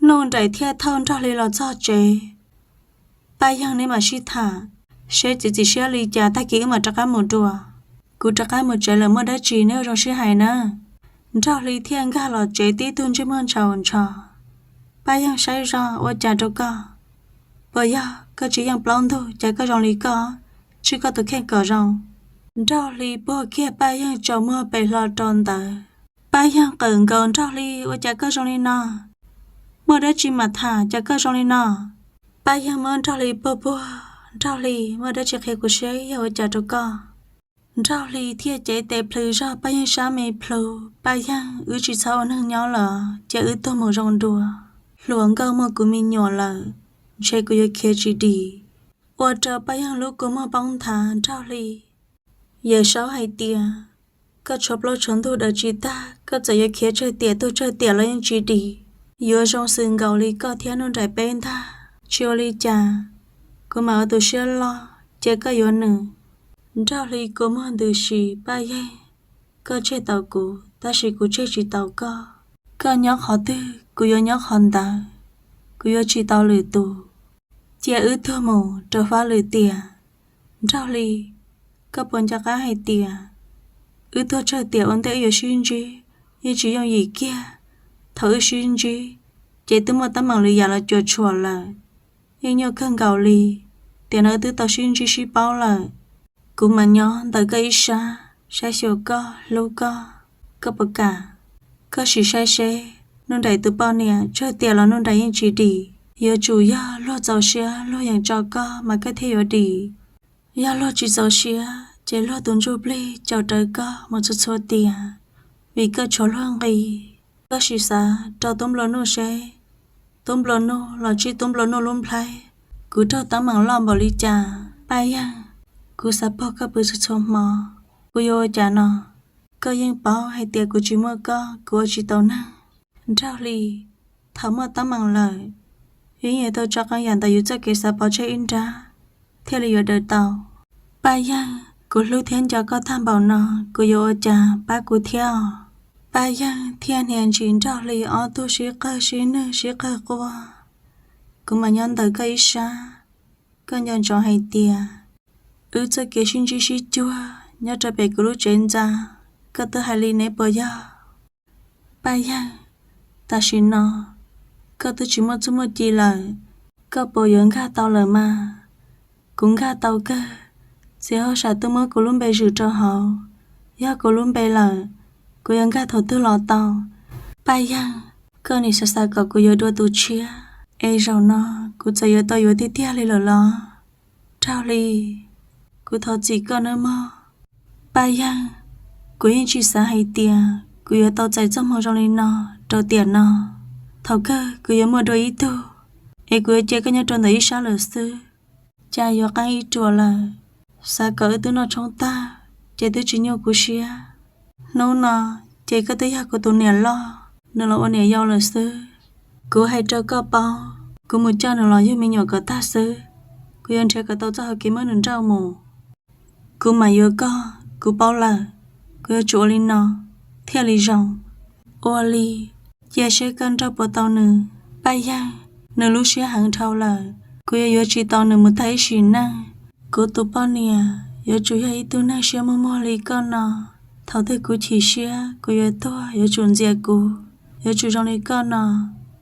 Nuj Nraim thiaj thauj Nraug Hli los txog tsev. Paj Yeej, neb mam sib tham, seb txiav txim siab li cas tag kis wb mam rov qab mus dua. Kuv rov qab mus tsev lawm, muaj dab tsi neb ua zoo sib hais na. Nraug Hli thiaj nkag los tsev tib tug ntsej muag ntshaus ntsho. Paj Yeej saib zog, ua cas rau koj? Puas yog koj tsis yeej plaub ntug, cas koj zoo li koj? Tswj koj tus kheej kom zoo. Nraug Hli puag kiag Paj Yeej tsaus muag pes hlo rau ntawd. Paj Yeej qawm nkaus Nraug Hli, ua cas koj zoo li no? Muaj dab tsi mam tham, cas koj zoo li no? Paj Yeej muab Nraug Hli puag puag, Nraug Hli, muaj dab tsi qhia kuv seb yog ua cas rau koj? Nraug Hli thiaj cev tes plhws zog Paj Yeej sab me plhu. Paj Yeej, wb tsis txhob ua neeg nyob lawm, cia wb tuag mus zoo dua. Hluas nkauj muaj kuv me nyuam lawm, ntshe kuv yuav khiav tsis dim. Ua rau Paj Yeej lub kua muag poob nthav. Nraug Hli, Yawm Saub hais tias koj tshuav plaub tshuav ntug daws tsis tag, koj txawm yuav khiav tsawg tiam tuag tsawg tiam los yeej tsis dim. Yuav zoo xws nkaus li koj thiab Nuj Nraim peb ntag. Tsis ua li cas, kuv mam ua tus siab loj cia koj yuav nws. Nraug Hli kua muag ntws si. Paj Yeej, koj tseg tau kuv. tab sis kuv tseg tsis tau koj. Koj nyob qhov twg, kuv yuav nyob qhov ntawd, kuv yuav tsis tau lwm tus. Cia wb tuag mus rau fab lwm tiam. Nraug Hli, koj puas nco qab hais tias wb tuag tsawg tiam ua ntej wb yuav sib ntsib yeej tsis yooj yim kiag. Thaum wb sib ntsib, ces twb muaj teeb meem lwm yam los cuam tshuam lawm, yeej nyuaj kawg nkaus li. Tiam no wb twb tau sib ntsib sib paub lawm, kuv mam nyob ntawm koj ib sab, saib xyuas koj, hlub koj. Koj puas kam? Koj sim saib seb, Nuj Nraim tus poj niam tsawg tiam los Nuj Nraim yeej tsis dim. Yuav tsum yog luag txaus siab luag yeem tso koj mas koj thiaj yuav dim. Yog luag tsis txaus siab ces luag tus ntsuj plig caum rawv koj mus txhua txhua tiam, vim koj tshuav luag nqi. Koj sim xav rau tub nplua nuj seb, tub nplua nuj los tsib tub nplua nuj lub nplhaib, kuv raug teeb meem loj npaum li cas. Paj Yeej, kuv xav pog koj pw txhua txhua hmo, kuv yuav ua cas no? Koj yeej paub hais tias kuv tsis muaj koj kuv ua tsis tau neeg. Nraug Hli, thaum muaj teeb meem lawm, yus yeej yuav tau tso qee yam ntawm yus txoj kev xav pov tseg ib nrab thiaj li yuav daws tau. Paj Yeej, kuv hlub thiab nco koj tag npaum no, kuv yuav ua cas, pab kuv thiab os. Paj Yeej thiaj hnia ntsis Nraug Hli ob tug sib qawg sib nwj sib qawg quaj. Kuv mas nyob ntawm koj ib sab, koj nco ntsoov hais tias wb txoj kev sib ntsib sib cuag nyob rau pem kuv lub tsev ntxa, koj twb hais li neb puas yog? Paj Yeej, tam sim no koj twb tsis muaj txuj muaj ci lawm, koj puas yuav nkag tau lawm mas? Kuv nkag tau kawg, txiv hauj sam twb muab kuv lub npe zwm rau hauv, yog kuv lub npe lawm, kuv yuav nkag thaum twg los tau. Paj Yeej, koj nim xav xav kom kuv yuav dua tus tshiab, es zaum no kuv txawm yuav tau yuav tiag tiag li lawm los? Nraug Hli, kuv thov txim koj nawb mog. Paj Yeej, kuv yeej tsis xav hais tias kuv yuav tau txais txoj hmoo zoo li no rau tiam no. Thaum kawg kuv yuav muaj dua ib tug, es kuv yuav cia koj nyob rau ntawm ib sab lawm xwb. Cas yuav qeeb ib ruam lawm, xav kom wb twb noj tshoob tag, ces twb tsis nyuaj kuv siab. Hnub no ces koj twb yog kuv tus niam loj, nws los ua niam yau lawm xwb. Kuv hais rau koj paub, kuv mus coj nws los yug me nyuam kom tag xwb, kuv yuav nrhiav kom tau txoj hau kev muab nws nrauj mus. Kuv mam yuav koj, kuv paub lawm, kuv yuav tsum ua li no thiaj li zoo. Ua li, cia seb koj nrauj puas tau nws. Paj Yeej, nws lub siab heev dhau lawm, kuv yuav yuav tsis tau nws mus tag ib sim neej. Kuv tus poj niam yuav tsum yog ib tug neeg siab muag muag li koj no. Thaum twg kuv chim siab kuv yuav tuag yuav tsum ntxias kuv, yuav tsum zoo li koj no,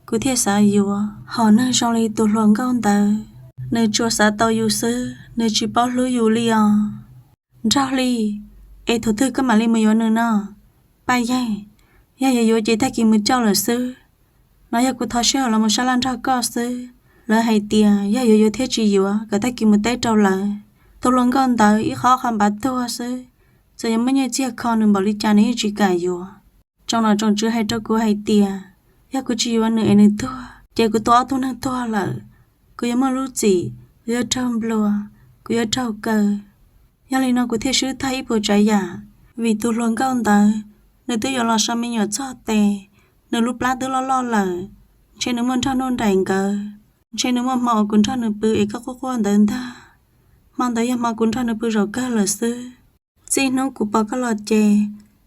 kuv thiaj xav yuav. Hom neeg zoo li tus hluas nkauj ntawd, nws tsuas xav tau yus xwb, nws tsis paub hlub yus li os. Nraug Hli, es thaum twg koj mam li mus yuav nws no? Paj Yeej, yog yuav yuav ces tag kis mus coj lawm xwb. No yog kuv thov sij hawm los mus sab laj nrog koj xwb. Lawv hais tias yog yuav yuav thiab tsis yuav kom tag kis mus teb rau lawv. Tus hluas nkauj ntawd ib qho ob qho npav tuag xwb, txawm yuav muaj nyiaj txiag kho nws npaum li cas nws yeej tsis kam yuav. Tsoom nom tsoom tswv hais rau kuv hais tias yog kuv tsis yuav nws es nws tuag ces kuv tua ob tug neeg tuag lawm. Kuv yuav muaj lub txim, kuv yuav raug nplua, kuv yuav raug kaw. Yog li no kuv thiaj swb tag ib puas tsav yam, vim tus hluas nkauj ntawd nws twb yuav los so me nyuam txog tes, nws lub plab twb loj loj lawm. Ntshe nws muaj nrog Nuj Nraim nkawd, ntshe nws muaj hmo uas kuv nrog nws pw es koj quaj quaj ntawd ntag. Hmo ntawd yog hmo kuv nrog nws pw zaum kawg lawm xwb. Txij hnub kuv pom koj los ces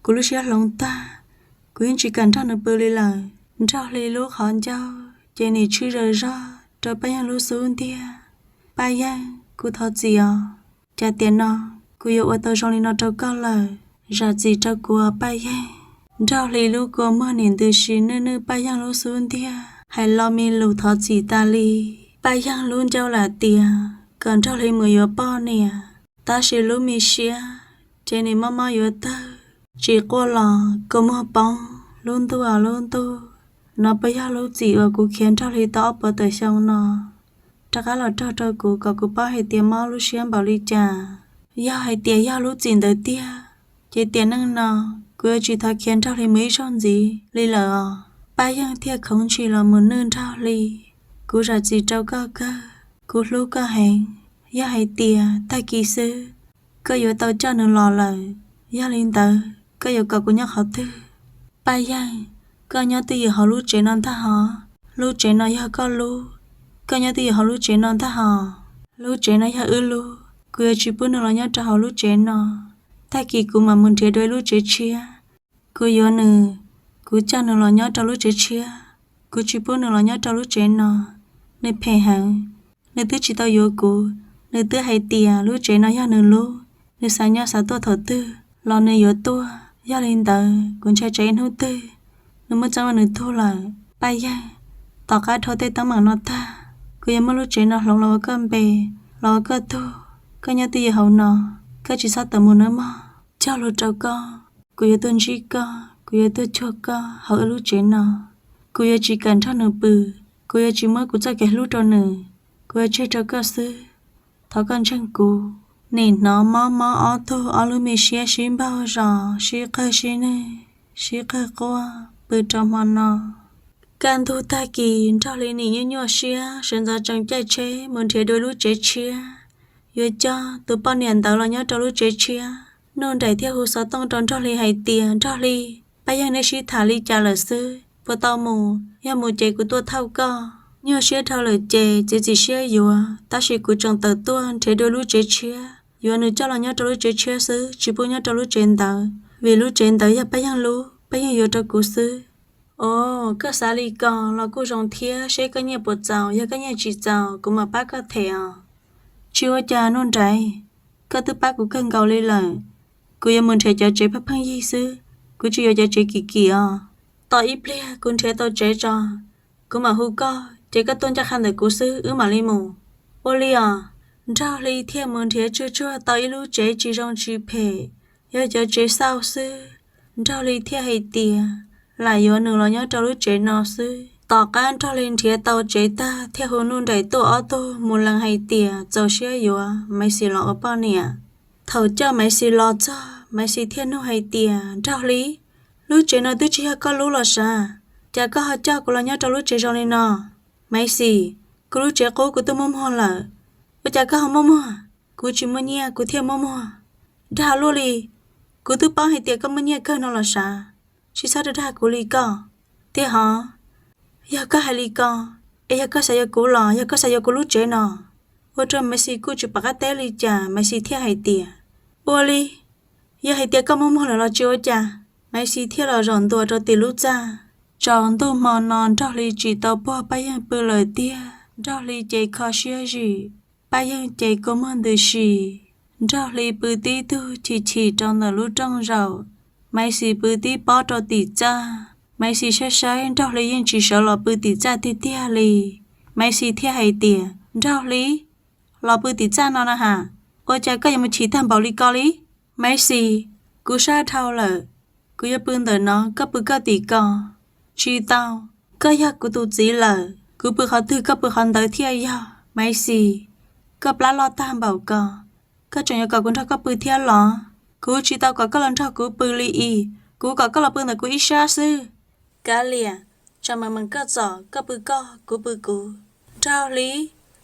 kuv lub siab hloov tag, kuv yeej tsis kam nrog nws pw li lawm. Nraug Hli lub qhov ncauj ces nim tshwj zaws zog rau Paj Yeej lub xub ntiag. Paj Yeej, kuv thov txim os. Cas tiam no kuv yuav ua tau zoo li no rau koj lawm? Zam txim rau kuv os Paj Yeej. Nraug Hli lub kua muag nim ntws si nwj nwj Paj Yeej lub xub ntiag, hais lo me lus thov txim tas li. Paj Yeej lub ncauj lam tias kom Nraug Hli mus yuav poj niam, tab sis lub me siab ces nim mob mob yuav tawg, tsis quaj los kua muag poob lub ntuj os lub ntuj. No puas yog lub txim uas kuv khiav Nraug Hli tau ob puas tawm xyoo no rov qab los raug rau kuv kom kuv paub hais tias mob lub siab npaum li cas. Yog hais tias yog lub txim ntawd tiag, ces tiam neej no kuv yuav tsis thov khiav Nraug Hli mus ib zaug ntxiv li lawm os. Paj Yeej thiaj khoov ntshis los mus nwj Nraug Hli. Kuv zam txim rau koj kawg, kuv hlub koj heev. Yog hais tias tag kis xwb koj yuav tau coj nws los lawm, yog li ntawd koj yuav kom kuv nyob qhov twg? Paj Yeej, koj nyob twj ywm hauv lub tsev no ntag hos. Lub tsev no yog koj lub, koj nyob twj ywm hauv lub tsev no ntag hos. Lub tsev no yog wb lub, kuv yuav tsis pub nws los nyob rau hauv lub tsev no. Tag kis kuv mam mus nrhiav dua ib lub tsev tshiab. Kuv yuav nws, kuv coj nws los nyob rau lub tsev tshiab, kuv tsis pub nws los nyob rau lub tsev no. Nws phem heev, nws twb tsis tau yuav kuv, nws twb hais tias lub tsev no yog nws lub, nws xav nyob xav tuaj thaum twg los nws yuav tuaj. Yog li ntawd kuv ntshai tsam ib hnub twg nws muaj txeeb ua nws tug lawm. Paj Yeej, tom qab dhau tej teeb meem no tag, kuv yuav muab lub tsev no hloov los ua koj npe, los ua koj tug. Koj nyob twj ywm hauv no, koj tsis txhob tawm mus nawb mog. Cog lus rau koj, kuv yuav tuaj ntsib koj, kuv yuav tuaj cuag koj hauv wb lub tsev no. Kuv yuav tsis kam nrog nws pw, kuv yuav tsis muab kuv txoj kev hlub rau nws, kuv yuav tseg rau koj xwb. Thov koj ntseeg kuv. Nim hnov mob mob ob tug ob lub me siab sib npaug zos, sib qawg sib nwj, sib qawg quaj pw rau hmo no. Kaj ntug tag kis Nraug Hli nim nyuaj nyuaj siab, sawv ntxov tsees caij tsheb mus nrhiav dua lub tsev tshiab, yuav coj tus poj niam ntawd los nyob rau lub tsev tshiab. Nuj Nraim thiaj hu xov tooj rau Nraug Hli hais tias, Nraug Hli, Paj Yeej neb sib tham li cas lawm xwb, puas tau mus? Yog mus ces kuv tuaj thauj koj. Nyuaj siab dhau lawm ces txiav txim siab yuav, tab sis kuv tseem tawm tuaj nrhiav dua lub tsev tshiab, yuav nws coj los nyob rau lub tsev tshiab xwb, tsis pub nyob rau lub tsev ntawd, vim lub tsev ntawd yog Paj Yeej lub, Paj Yeej yuav rau kuv xwb. Os, koj xav li ko los kuj zoo thiab, seb koj nyiaj puas txaus, yog koj nyiaj tsis txaus kuv mam pab koj them os. Tsis ua cas Nuj Nraim, koj twb pab kuv kawg nkaus li lawm. Kuv yuav mus nrhiav cov tsev pheej pheej yig xwb, kuv tsis yuav cov tsev kim kim os. Tos ib pliag kuv nrhiav tau tsev tso, kuv mam hu koj, ces koj tuaj ncaj qha ntawm kuv xwb wb mam li mus. Ua li os. Nraug Hli thiaj mus nrhiav tsuag tsuag tau ib lub tsev tsis zoo tsis phem, yog cov tsev xauj xwb. Nraug Hli thiaj hais tias lam yuav nws los nyob rau lub tsev no xwb. Tom qab Nraug Hli nrhiav tau tsev tag thiaj hu Nuj Nraim tuaj ob tug mus lees hais tias txaus siab yuav Maiv Xis los ua poj niam. Thaum coj Maiv Xis los txog, Maiv Xis thiaj nug hais tias, Nraug Hli, lub tsev no twb tsis yog koj lub los sav, cas koj ho coj kuv los nyob rau lub tsev zoo li no? Maiv Xis, kuv lub tsev qub kuv twb muaj muag lawm, ua cas koj ho muaj muag? Kuv tsis muaj nyiaj kuv thiaj muaj muag. Dag luaj li, kuv twb paub hais tias koj muaj nyiaj kawg no los sav, tsis txhob dag dag kuv li koj. Tiag hov, yog koj hais li ko, es yog koj xav yuav kuv los yog koj xav yuav kuv lub tsev no? Ua rau Maiv Xis kuj tsis pom qab teb li cas, Maiv Xis thiaj hais tias, ua li, yog hais tias koj muaj muag lawm los tsis ua cas. Maiv Xis thiaj los zaum ntua rau tim lub txaj. Tsaus ntuj hmo no Nraug Hli tsis tau puag Paj Yeej pw lawm tiag. Nraug Hli ces kho siab zim, Paj Yeej ces kua muag ntws si. Nraug Hli pw tib tug chim chim rau ntawm lub rooj zaum, Maiv Xis pw tib pob rau tim txaj. Maiv Xis saib saib Nraug Hli yeej tsis sawv los pw tim txaj tiag tiag li. Maiv Xis thiaj hais tias, Nraug Hli, los pw tim txaj no na has, ua cas koj yuav mus chim tag npaum li ko li? Maiv Xis, kuv sab dhau lawm, kuv yuav pw ntawm no, koj pw koj tim ko. Tsis tau, koj yog kuv tus txiv lawm, kuv pw qhov twg koj pw qhov ntawd thiaj yog. Maiv Xis, koj plab loj tag npaum ko, koj tseem yuav kom kuv nrog koj pw thiab los? Kuv tsis tau kom koj los nrog kuv pw li is, kuv kom koj los pw ntawm kuv ib sab xwb. Kav liam, tsam meem meem koj txom, koj pw koj, kuv pw kuv. Nraug Hli,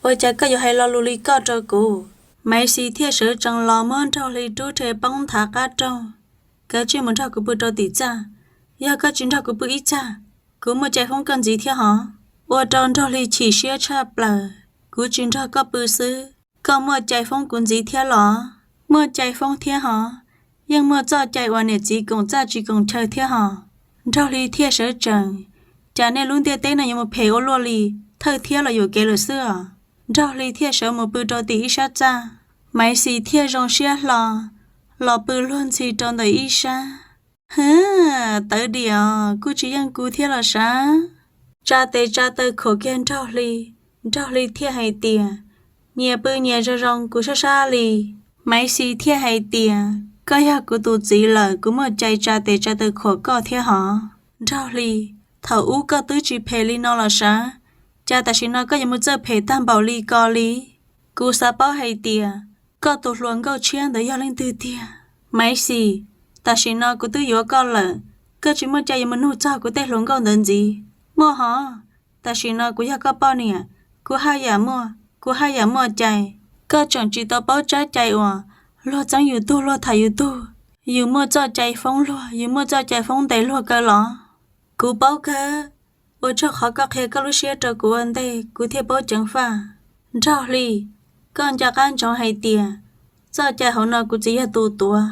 ua cas koj yuav hais lo lus li koj rau kuv? Maiv Xis thiaj sawv tsees los muab Nraug Hli rub rhe poob nthav qab rooj. Kav tsij mus nrog kuv pw rau tim txaj, yog koj tsis nrog kuv pw ib txaj, kuv muaj cai foob koj ntxiv thiab hov. Ua rau Nraug Hli chim siab tshaj plaws. Kuv tsis nrog koj pw xwb, koj muaj cai foob kuv ntxiv thiab los? Muaj cai foob thiab hov, yeej muaj txoj cai uas niam txiv koom txaj tsis koom chaw thiab hos. Nraug Hli thiaj sawv tsees, cas nej lub ntiaj teb no yuav mus phem ua luaj li, thawj thiab los yuam kev lawm xwb os. Nraug Hli thiaj sawv mus pw rau tim ib sab txaj. Maiv Xis thiaj zoo siab hlo los pw luag ntxhi rau ntawm ib sab. Hwv, tawv diam os, kuj tsis yeej kuv thiab los sav. Tsa tes tsa taw khuam kiag Nraug Hli, Nraug Hli thiaj hais tias, nyias pw nyias zoo zoo, kuv sab sab li. Maiv Xis thiaj hais tias, koj yog kuv tus txiv lawm, kuv muaj cai tsa tes tsa taw khuam koj thiab hov. Nraug Hli, thaum ub koj twb tsis phem li no los sav, cas tam sim no koj yuav mus txawj phem tag npaum li ko li? Kuv xav paub hais tias koj tus hluas nkauj tshiab ntawd yog leej twg tiag. Maiv Xis, tam sim no kuv twb yuav koj lawm, koj tsis muaj cai yuav mus nug txog kuv tej hluas nkauj ntawd ntxiv. Muaj hov, tam sim no kuv yog koj poj niam, kuv haj yam muaj, kuv haj yam muaj cai. Koj tseem tsis tau paub tsab cai uas luag txeeb yus tug luag tham yus tug, yus muaj txoj cai foob luag, yus muaj txoj cai foob ntes luag kaw los? Kuv paub kawg, ua tsaug qhov koj qhia koj lub siab rau kuv ua ntej kuv thiaj paub ceev faj. Nraug Hli, koj nco qab ntsoov hais tias txoj cai hauv no kuv txiv yog tus tuav,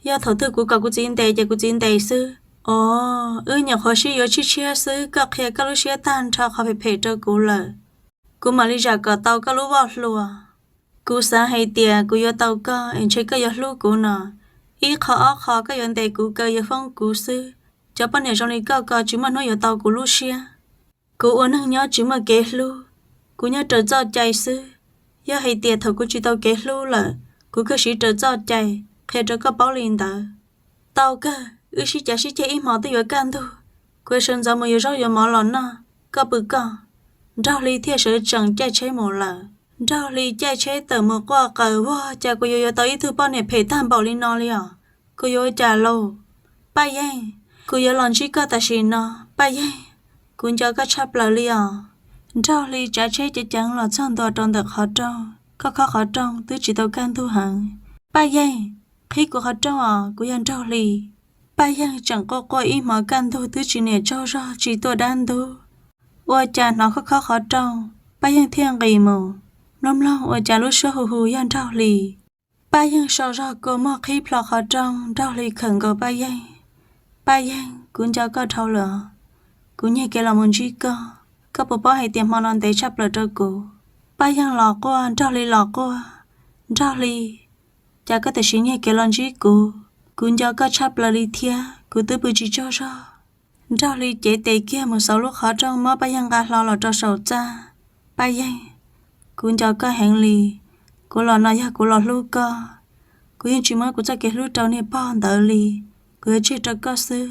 yog thaum twg kuv kom kuv txiv ntes ces kuv txiv ntes xwb. Os, wb nyuam qhuav sib yuav tshiab tshiab xwb, koj qhia koj lub siab tag nrho qhov phem phem rau kuv lawm. Kuv mam li zam kom tau koj lub voj hlua. Kuv xav hais tias kuv yuav tau koj es ntshe koj yuav hlub kuv no. Ib qho ob qho koj yuav ntes kuv kaw yuav foob kuv xwb. Cov poj niam zoo li koj ko tsis muaj hnub yuav tau kuv lub siab. Kuv ua neeg nyob tsis muaj kev hlub, kuv nyob raws txoj cai xwb. Yog hais tias thaum kuv tsis tau kev hlub lawm, kuv kawg siv raws txoj cai, qhia rau koj paub li ntawd. Tau kawg, wb sib cav sib ceg ib hmos twb yuav kaj ntug, kuv sawv ntxov mus yuav zaub yuav mov los noj, koj pw koj. Nraug Hli thiaj sawv tsees caij tsheb mus lawm. Nraug Hli caij tsheb tawm mus quaj qw, Ua cas kuv yuav yuav tau ib tug poj niam phem tag npaum li no li os? Kuv yuav ua cas lauj? Paj Yeej, kuv yuav los ntsib koj tam sim no, Paj Yeej, kuv nco koj tshaj plaws li os. Nraug Hli tsav tsheb ceev ceev los txog ntua rau ntawm qhov rooj, khob khob qhov rooj twb tsis tau kaj ntug heev. Paj Yeej, qhib kuv qhov rooj os, kuv yog Nraug Hli. Paj Yeej tseem quaj quaj ib hmos kaj ntug twb tsis niam tsaug zog tsis tuaj dab ntub. Ua cas hnov khob khob qhov rooj, Paj Yeej thiaj nqis mus, mloog mloog ua cas lub suab hu hu yog Nraug Hli. Paj Yeej so zog kua muag qhib plho qhov rooj, Nraug Hli khawm nkaus Paj Yeej. Paj Yeej, kuv nco koj dhau lawm os, kuv nyiag kev los mus ntsib koj, koj puas paub hais tias hmo no ntev tshaj plaws rau kuv. Paj Yeej los quaj, Nraug Hli los quaj, Nraug Hli, cas koj tam sim nyiag kev los ntsib kuv, kuv nco koj tshaj plaws li thiab, kuv twb pw tsis tsaug zog. Nraug Hli cev tes kiag mus xauv lub qhov rooj muab Paj Yeej nqa hlo los rau saum txaj. Paj Yeej, kuv nco koj heev li, kuv los no yog kuv los hlub koj, kuv yeej tsis muab kuv txoj kev hlub rau niag pog ntawd li, kuv yuav tseg rau koj xwb.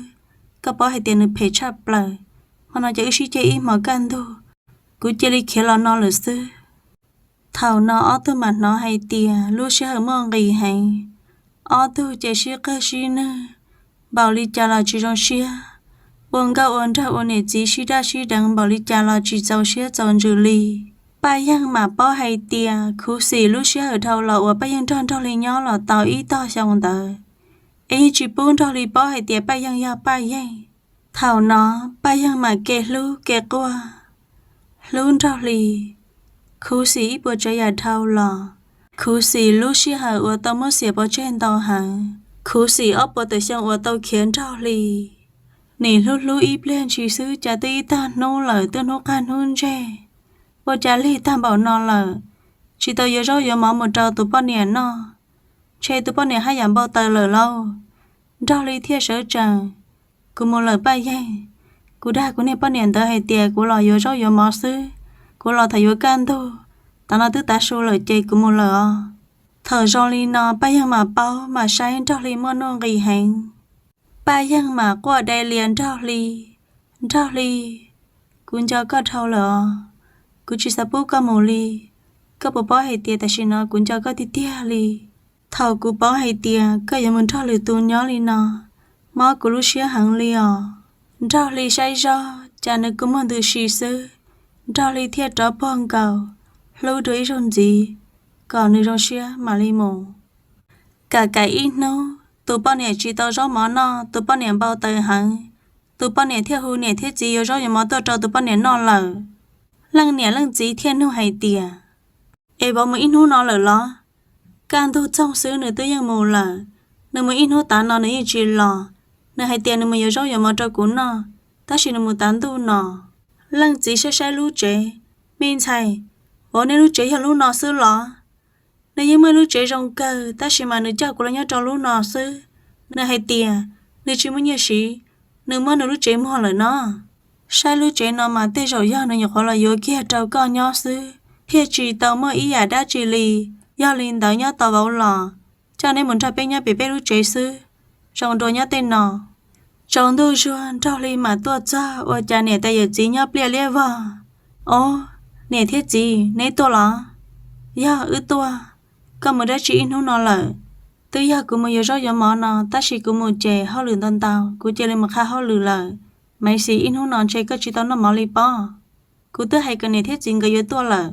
Koj paub hais tias nws phem tshaj plaws, hmo no ces wb sib ceg ib hmos kaj ntug, kuv cia li khiav los no lawm xwb. Thaum no ob tug mam hnov hais tias lub sij hawm muaj nqis heev, ob tug ces sib qawg sib nwj, npaum li cas los tsis zoo siab, ua nkauj ua nraug ua niam txiv sib daj sib deev npaum li cas los tsis txaus siab txaus ntsws li. Paj Yeej mam paub hais tias khuv xim lub sij hawm dhau los uas Paj Yeej nrog Nraug Hli nyob los tau ib tog xyoo ntawd, es yeej tsis pub Nraug Hli paub hais tias Paj Yeej yog Paj Yeej. Thaum no Paj Yeej mam ke hlub ke quaj, hlub Nraug Hli, khuv xim ib puas tsav yam dhau los, khuv xim lub sij hawm uas tau muab xiam pov tseg ntau heev, khuv xim ob puas tawm xyoo uas tau khiav Nraug Hli. Nim hlub hlub ib pliag ntshis xwb cas twb ib tag hnub lawm, twb hnub qag hnub ntseg, ua cas lig tag npaum no lawm, tsis tau yuav zaub yuav mov mus rau tus poj niam noj, ntshe tus poj niam haj yam npau taws lawm lauj. Nraug Hli thiaj sawv tsees, kuv mus lawm Paj Yeej, kuv dag kuv niag poj niam ntawd hais tias kuv los yuav zaub yuav mov xwb, kuv los tham yuav kaj ntug, tav no twb tav su lawm ces kuv mus lawm os. Thaum zoo li no Paj Yeej mam paub mam saib Nraug Hli muaj nuj nqis heev. Paj Yeej mam quaj de lias Nraug Hli, Nraug Hli, kuv nco koj dhau lawm os, kuv tsis xav pub koj mus li. Koj puas paub hais tias tam sim no kuv nco koj tiag tiag li. Thaum kuv paub hais tias koj yuav mus nrog lwm tus nyob li no, mob kuv lub siab heev li os. Nraug Hli saib zoj cas nws kua muag ntws si xwb, Nraug Hli thiaj rov puag nkaus, hlub dua ib zaug ntxiv, kom nws zoo siab mam li mus. Kam kam ib hnub tus poj niam tsis tau zaub mov noj, tus poj niam npau taws heev, tus poj niam thiaj hu niam thiab txiv yuav zaub yuav mov tuaj rau tus poj niam noj lawm. Leej niam leej txiv thiaj nug hais tias, Es vauv mus ib hnub no lawm los? Kaj ntug txoog xwb nws twb yeej mus lawm. Nws mus ib hnub tav no nws yeej tsis los. Nws hais tias nws mus yuav zaub yuav mov rau kuv noj, tab sis nws mus tav ntuj no. Leej txiv saib saib lub tsev, Me ntxhais, vauv nej lub tsev yog lub no xwb los? Nws yeej muaj lub tsev zoo kawg tab sis mas nws coj kuv los nyob rau lub no xwb. Nws hais tias nws tsis muaj nyiaj siv, nws muab nws lub tsev muag lawm no. Saib lub tsev no mas tej zaum yog nws nyuam qhuav los yuav kiag rau koj nyob xwb, thiaj tsis tau muaj ib yam dab tsi li. Yog li ntawd nyob tos vauv los, coj neb mus nrog peb nyob pem peb lub tsev xwb, zoo dua nyob tej no. Tsaus ntuj zuag Nraug Hli mam tuaj txog, ua cas niam tais yawm txiv nyob pliaj liab vog. Ob, niam thiab txiv, neb tuaj los? Yog wb tuaj. Koj mus dab tsi ib hnub no lawm? Twb yog kuv mus yuav zaub yuav mov no, tab sis kuv mus ces hauj lwm ntau ntau, kuv cia li mus qha hauj lwm lawm. Maiv Xis, ib hnub no ntshe koj tsis tau noj mov li pob. Kuv twb hais kom niam thiab txiv nkawd yuav tuaj lawm.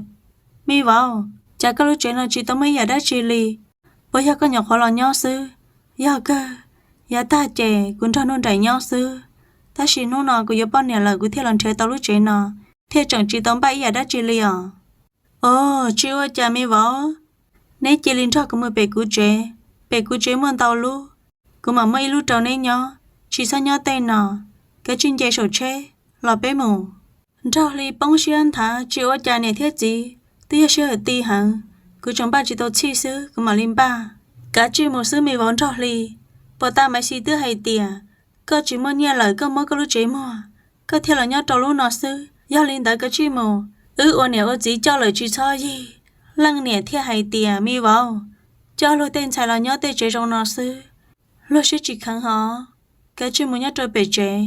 Me vauv, cas koj lub tsev no tsis tau muaj ib yam dab tsi li? Puas yog koj nyuam qhuav los nyob xwb? Yog kawg, yav tag ces kuv nrog Nuj Nraim nyob xwb, tab sis hnub no kuv yuav poj niam lawm kuv thiaj los nrhiav tau lub tsev no, thiaj tseem tsis tau npaj ib yam dab tsi li os. Os, tsis ua cas me vauv, neb cia li nrog kuv mus pem kuv tsev, pem kuv tsev muaj ntau lub, kuv mam muab ib lub rau neb nyob, tsis txhob nyob tej no, kav tsij nce saum tsheb los peb mus. Nraug Hli poob siab nthav, tsis ua cas niam thiab txiv, twb yog sij hawm ti heev, kuv tseem npaj tsis tau txhij xwb kuv mam li npaj. Kav tsij mus xwb me vauv Nraug Hli. Puag ta Maiv Xis twb hais tias, koj tsis muaj nyiaj lawm koj muab koj lub tsev muag, koj thiaj los nyob rau lub no xwb. Yog li ntawd kav tsij mus, wb ua niam ua txiv coj lawm tsis txhob yig. Leej niam thiaj hais tias, me vauv, coj luag tej ntxhais los nyob tej tsev zoo no xwb, luag siab tsis kheev hos, kav tsij mus nyob rau pem tsev.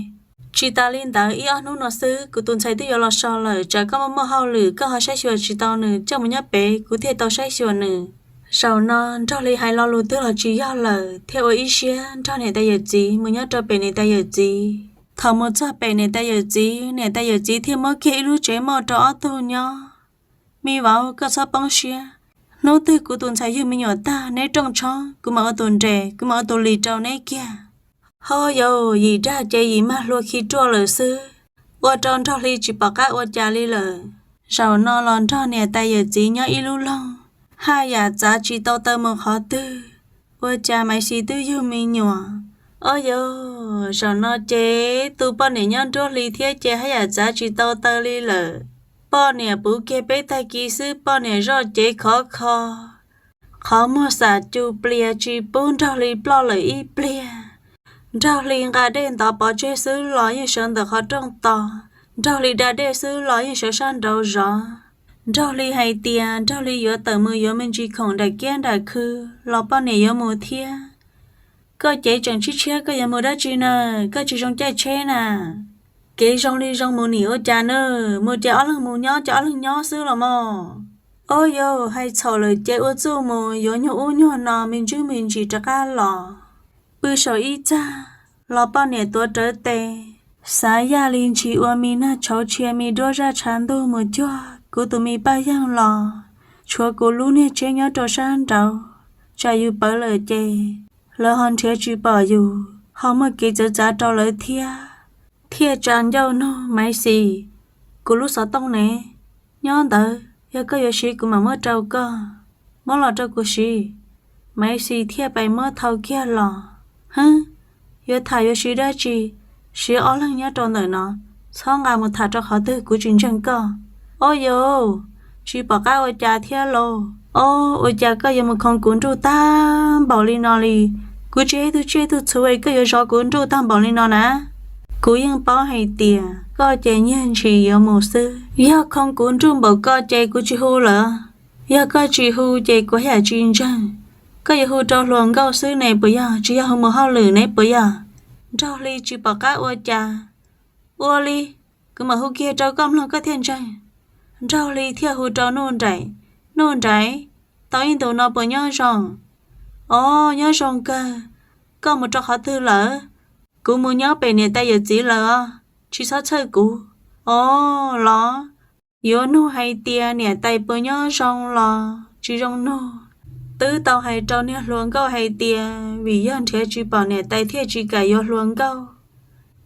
Tsis tas li ntawd ib ob hnub no xwb kuv tus ntxhais twb yuav los so lawm, tsam koj muaj muaj hauj lwm koj ho saib xyuas tsis tau nws, coj mus nyob pem kuv thiaj tau saib xyuas nws. Zaum no Nraug Hli hais lo lus twg los tsis yog lawm, thiaj ua ib siab nrog niam tais yawm txiv mus nyob rau pem niam tais yawm txiv. Thaum mus txog pem niam tais yawm txiv, niam tais yawm txiv thiaj muab kiag ib lub tsev muag rau ob tug nyob. Me vauv, koj txhob poob siab, hnub twg kuv tus ntxhais yug me nyuam tag neb rooj tshoob kuv mam ua tus nres, kuv mam ua tus lis rau neb kiag. Hauj, yawm yim dag ces yim mag hlua khi ruaj lawm xwb, ua rau Nraug Hli tsis pom qab ua cas li lawm. Zaum no los nrog niam tais yawm txiv nyob ib lub loog, haj yam txav tsis tau taw mus qhov twg. Ua cas Maiv Xis twb yug me nyuam? Ob, yawm, zaum no ces tus poj niam nyob nruab hli thiab ces haj yam txav tsis tau taw li lawm. Poj niam puv kiag peb tag kis xwb poj niam zoj cev khov kho, qhov muag xam cus plias tsis pub Nraug Hli ploj lawm ib pliag. Nraug Hli nqa dej ntov pov tseg xwb los yeej sawv ntawm qhov rooj tos, Nraug Hli da dej xwb los yeej sawv sab nraud zov. Nraug Hli hais tias Nraug Hli yuav tawm mus yuav me ntsis khoom nram kiab nram khw los poj niam yuav mus thiab. Koj cev tseem tshiab tshiab koj yuav mus dab tsi na? Koj tsis zoo caij tsheb na. Kev zoo li zoo mus nim ua cas na, mus ces ob leeg mus nyob ces ob leeg nyob xwb los mas. Ob, yawm, hais txhaum lawm ces ua txuj mus yuav nyuag ub nyuag no me ntsis me ntsis rov qab los. Pw saum ib txaj los poj niam tuav rawv tes, xav yaj li ntshis ua me nag tshauv tshia me duab zaj tshav ntuj mus cuag kuv tus me Paj Yeeg los tshuav kuv lub niag tsheb nyob rau sab nraud, tsam yus pawv lawm ces lawv ho nrhiav tsis pom yus, ho muaj kev txawv txav rau lawv thiab. Thiaj tsa ncauj nug Maiv Xis, kuv lub xov tooj ne? Nyob ntawd, yog koj yuav siv kuv mam muab rau koj. Muab los rau kuv siv. Maiv Xis thiaj pais muab thau kiag los. Hwb, yuav tham yuav siv dab tsi? Siv ob leeg nyob rau ntawm no, txhob nqa mus tham rau qhov twg kuv tsis ntseeg koj. Ob, yawm, tsis pom qab ua cas thiab lauj. Ob, ua cas koj yuav mus khoov kuv nruj tag npaum li no li? Kuv tsis yog ib tug tsiaj tug txhu es koj yuav zov kuv nruj tag npaum li no na. Kuv yeej paub hais tias koj ces nyiag ntshis yuav mus xwb. Yog khoov kuv nruj npaum koj ces kuv tsis hu lawm. Yog koj tsis hu ces kuv haj yam tsis ntseeg. Koj yuav hu rau hluas nkauj xwb ne puas yog, tsis yog hu mus hauj lwm ne puas yog? Nraug Hli tsis pom qab ua cas. Ua li, kuv mam hu kiag rau koj mloog koj thiaj ntseeg. Nraug Hli thiaj hu rau Nuj Nraim, Nuj Nraim, tau ib ntus no puas nyob zoo? Ob, nyob zoo kawg. Koj mus rau qhov twg lawm? Kuv mus nyob pem niam tais yawm txiv lawm os, tsis txhob txhawj kuv. Ob, los? Yuav nug hais tias niam tais puas nyob zoo los tsis zoo nug. Twb tau hais rau niag hluas nkauj hais tias vim yog nrhiav tsis pom niam tais thiaj tsis kam yuav hluas nkauj,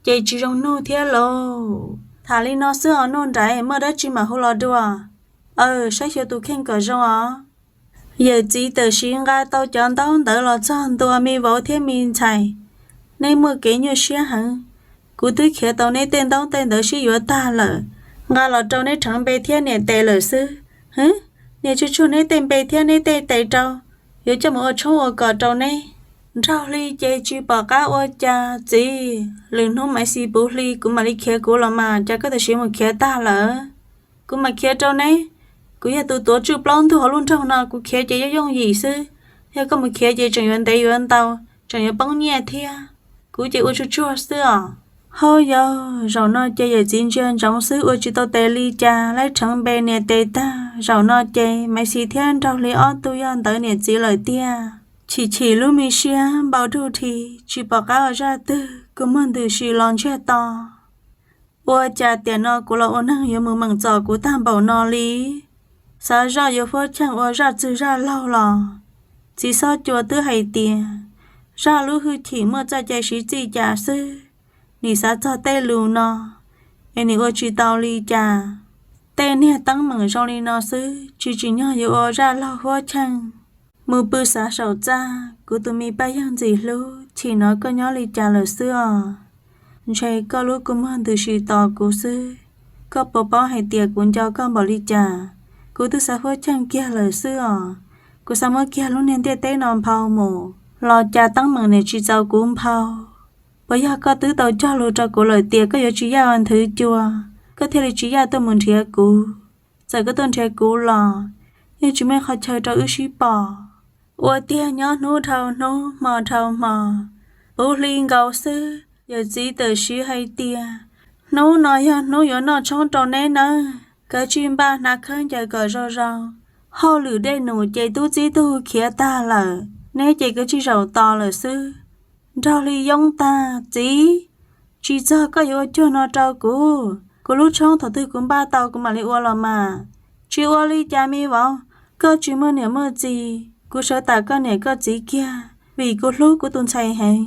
ces tsis zoo nug thiab lauj. Tham li no xwb os Nuj Nraim, muaj dab tsi mam hu los dua. Aw, saib xyuas tus kheej kom zoo os. Yawm txiv tam sim nqa tau cov ntaub ntawv los txog ntua me vauv thiab me ntxhais, neb muaj kev nyuaj siab heev. Kuv twb khiav tau neb tej ntaub tej ntawv sib yuav tag lawm, nqa los rau neb rheev npe thiab niam tes lawm xwb. Hwb, niam tsuag tsuag neb tej npe thiab neb tej tes rau, yuav coj mus ua tshoob ua kos rau neb. Nraug Hli ces tsis pom qab ua cas, txiv, lwm hnub Maiv Xis puv hli kuv mam li khiav kuv los mas, cas koj tam sim mus khiav tag lawm? Kuv mam khiav rau neb. Kuv yog tus tuav tswj plaub ntug hauv lub nroog no, kuv khiav ces yooj yooj yim xwb. Yog koj mus khiav ces tseem yuav ntev yuav ntau, tseem yuav poob nyiaj thiab. Kuv ces ua tsuag tsuag xwb os. Hauj yawm, zaum no ces yawm txiv ntsia ntsoov xwb ua tsis tau tes li cas, laib rheev npe niam tes tag. Zaum no ces Maiv Xis thiab Nraug Hli ob tug yog ntawv niam txiv lawm tiag. Chim chim lub me siab npau ruj dhi, tsis pom qab ua zaj twg, kua muag ntws si los ntsiag to. Ua cas tiam no kuv los ua neeg yuav mus meem txom kuv tag npaum no li? Xav zoj yuav huab cheej ua zaj txwg zaj laug los txiv xob cua twb hais tias zaj lub hwj chim muaj txoj cai siv txij cas xwb. Nim xav txog tej lus no es nim ua tsis tau li cas. Tej niag teeb meem zoo li no xwb tsis tsim nyog yuav ua zaj laug huab cheej. Mus pw xav saum txaj, kuv tus me Paj Yeeg ntxim hlub Chim no koj nyob li cas lawm xwb os? Ntshe koj lub kua muag ntws si tos kuv xwb. Koj puas paub hais tias kuv nco koj npaum li cas? Kuv twb xav huab ceej kiag lawm xwb os. Kuv xav muab kiag lub niag ntiaj teb no nphau mus los cas teeb meem niam tsis txaus kuv nphau. Puas yog koj twb tau cog lus rau kuv lawm tias koj yuav tsis yaj ua nthwv cua, koj thiaj li tsis yaj tuaj mus nrhiav kuv? Txawm koj tuaj nrhiav kuv los yeej tsis muaj qhov chaw rau wb sib pom. Ua tiag nyob hnub dhau hnub hmo dhau hmo, puv hli nkaus xwb yawm txiv tawm siv hais tias, hnub no yog hnub yuav noj tshoob rau neb nawb, kav tsij npaj hnav khaub ncaws kom zoo zoo. Hauj lwm dej num ces tub txib tug khiav tag lawm, neb ces kav tsij zaum tos lawm xwb. Nraug Hli yoob tag, txiv, tsis txog koj yuav ua cuag no rau kuv. Kuv lub tshoob thaum twg kuv npaj tau kuv mam li ua los mas. Tsis ua li cas me vauv, koj tsis muaj niam muaj txiv, kuv sawv tas koj niam koj txiv kiag vim kuv hlub kuv tus ntxhais heev.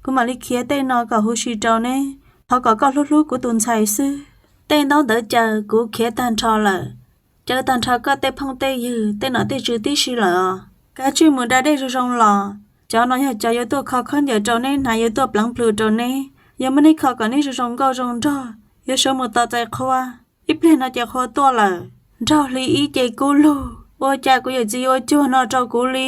Kuv mam li khiav tej no kom huv si rau neb, thov kom koj hlub hlub kuv tus ntxhais xwb. Tej ntaub ntawv caw kuv khiav tag nrho lawm, caw tag nrho koj tej phooj tej ywg tej nom tej tswv tib si lawm os. Kav tsij mus da dej zoo zoo los, cov no yog cov yuav tuaj kho khaub ncaws rau neb hnav, yuav tuaj pleev plhws rau neb, yuav muab neb kho kom neb zoo zoo nkauj zoo nraug, yuav sawv mus tos txais qhua. Ib pliag no ces qhua tuaj lawm. Nraug Hli ib ce kub lug, ua cas kuv yawm txiv yuav ua cuag no rau kuv li?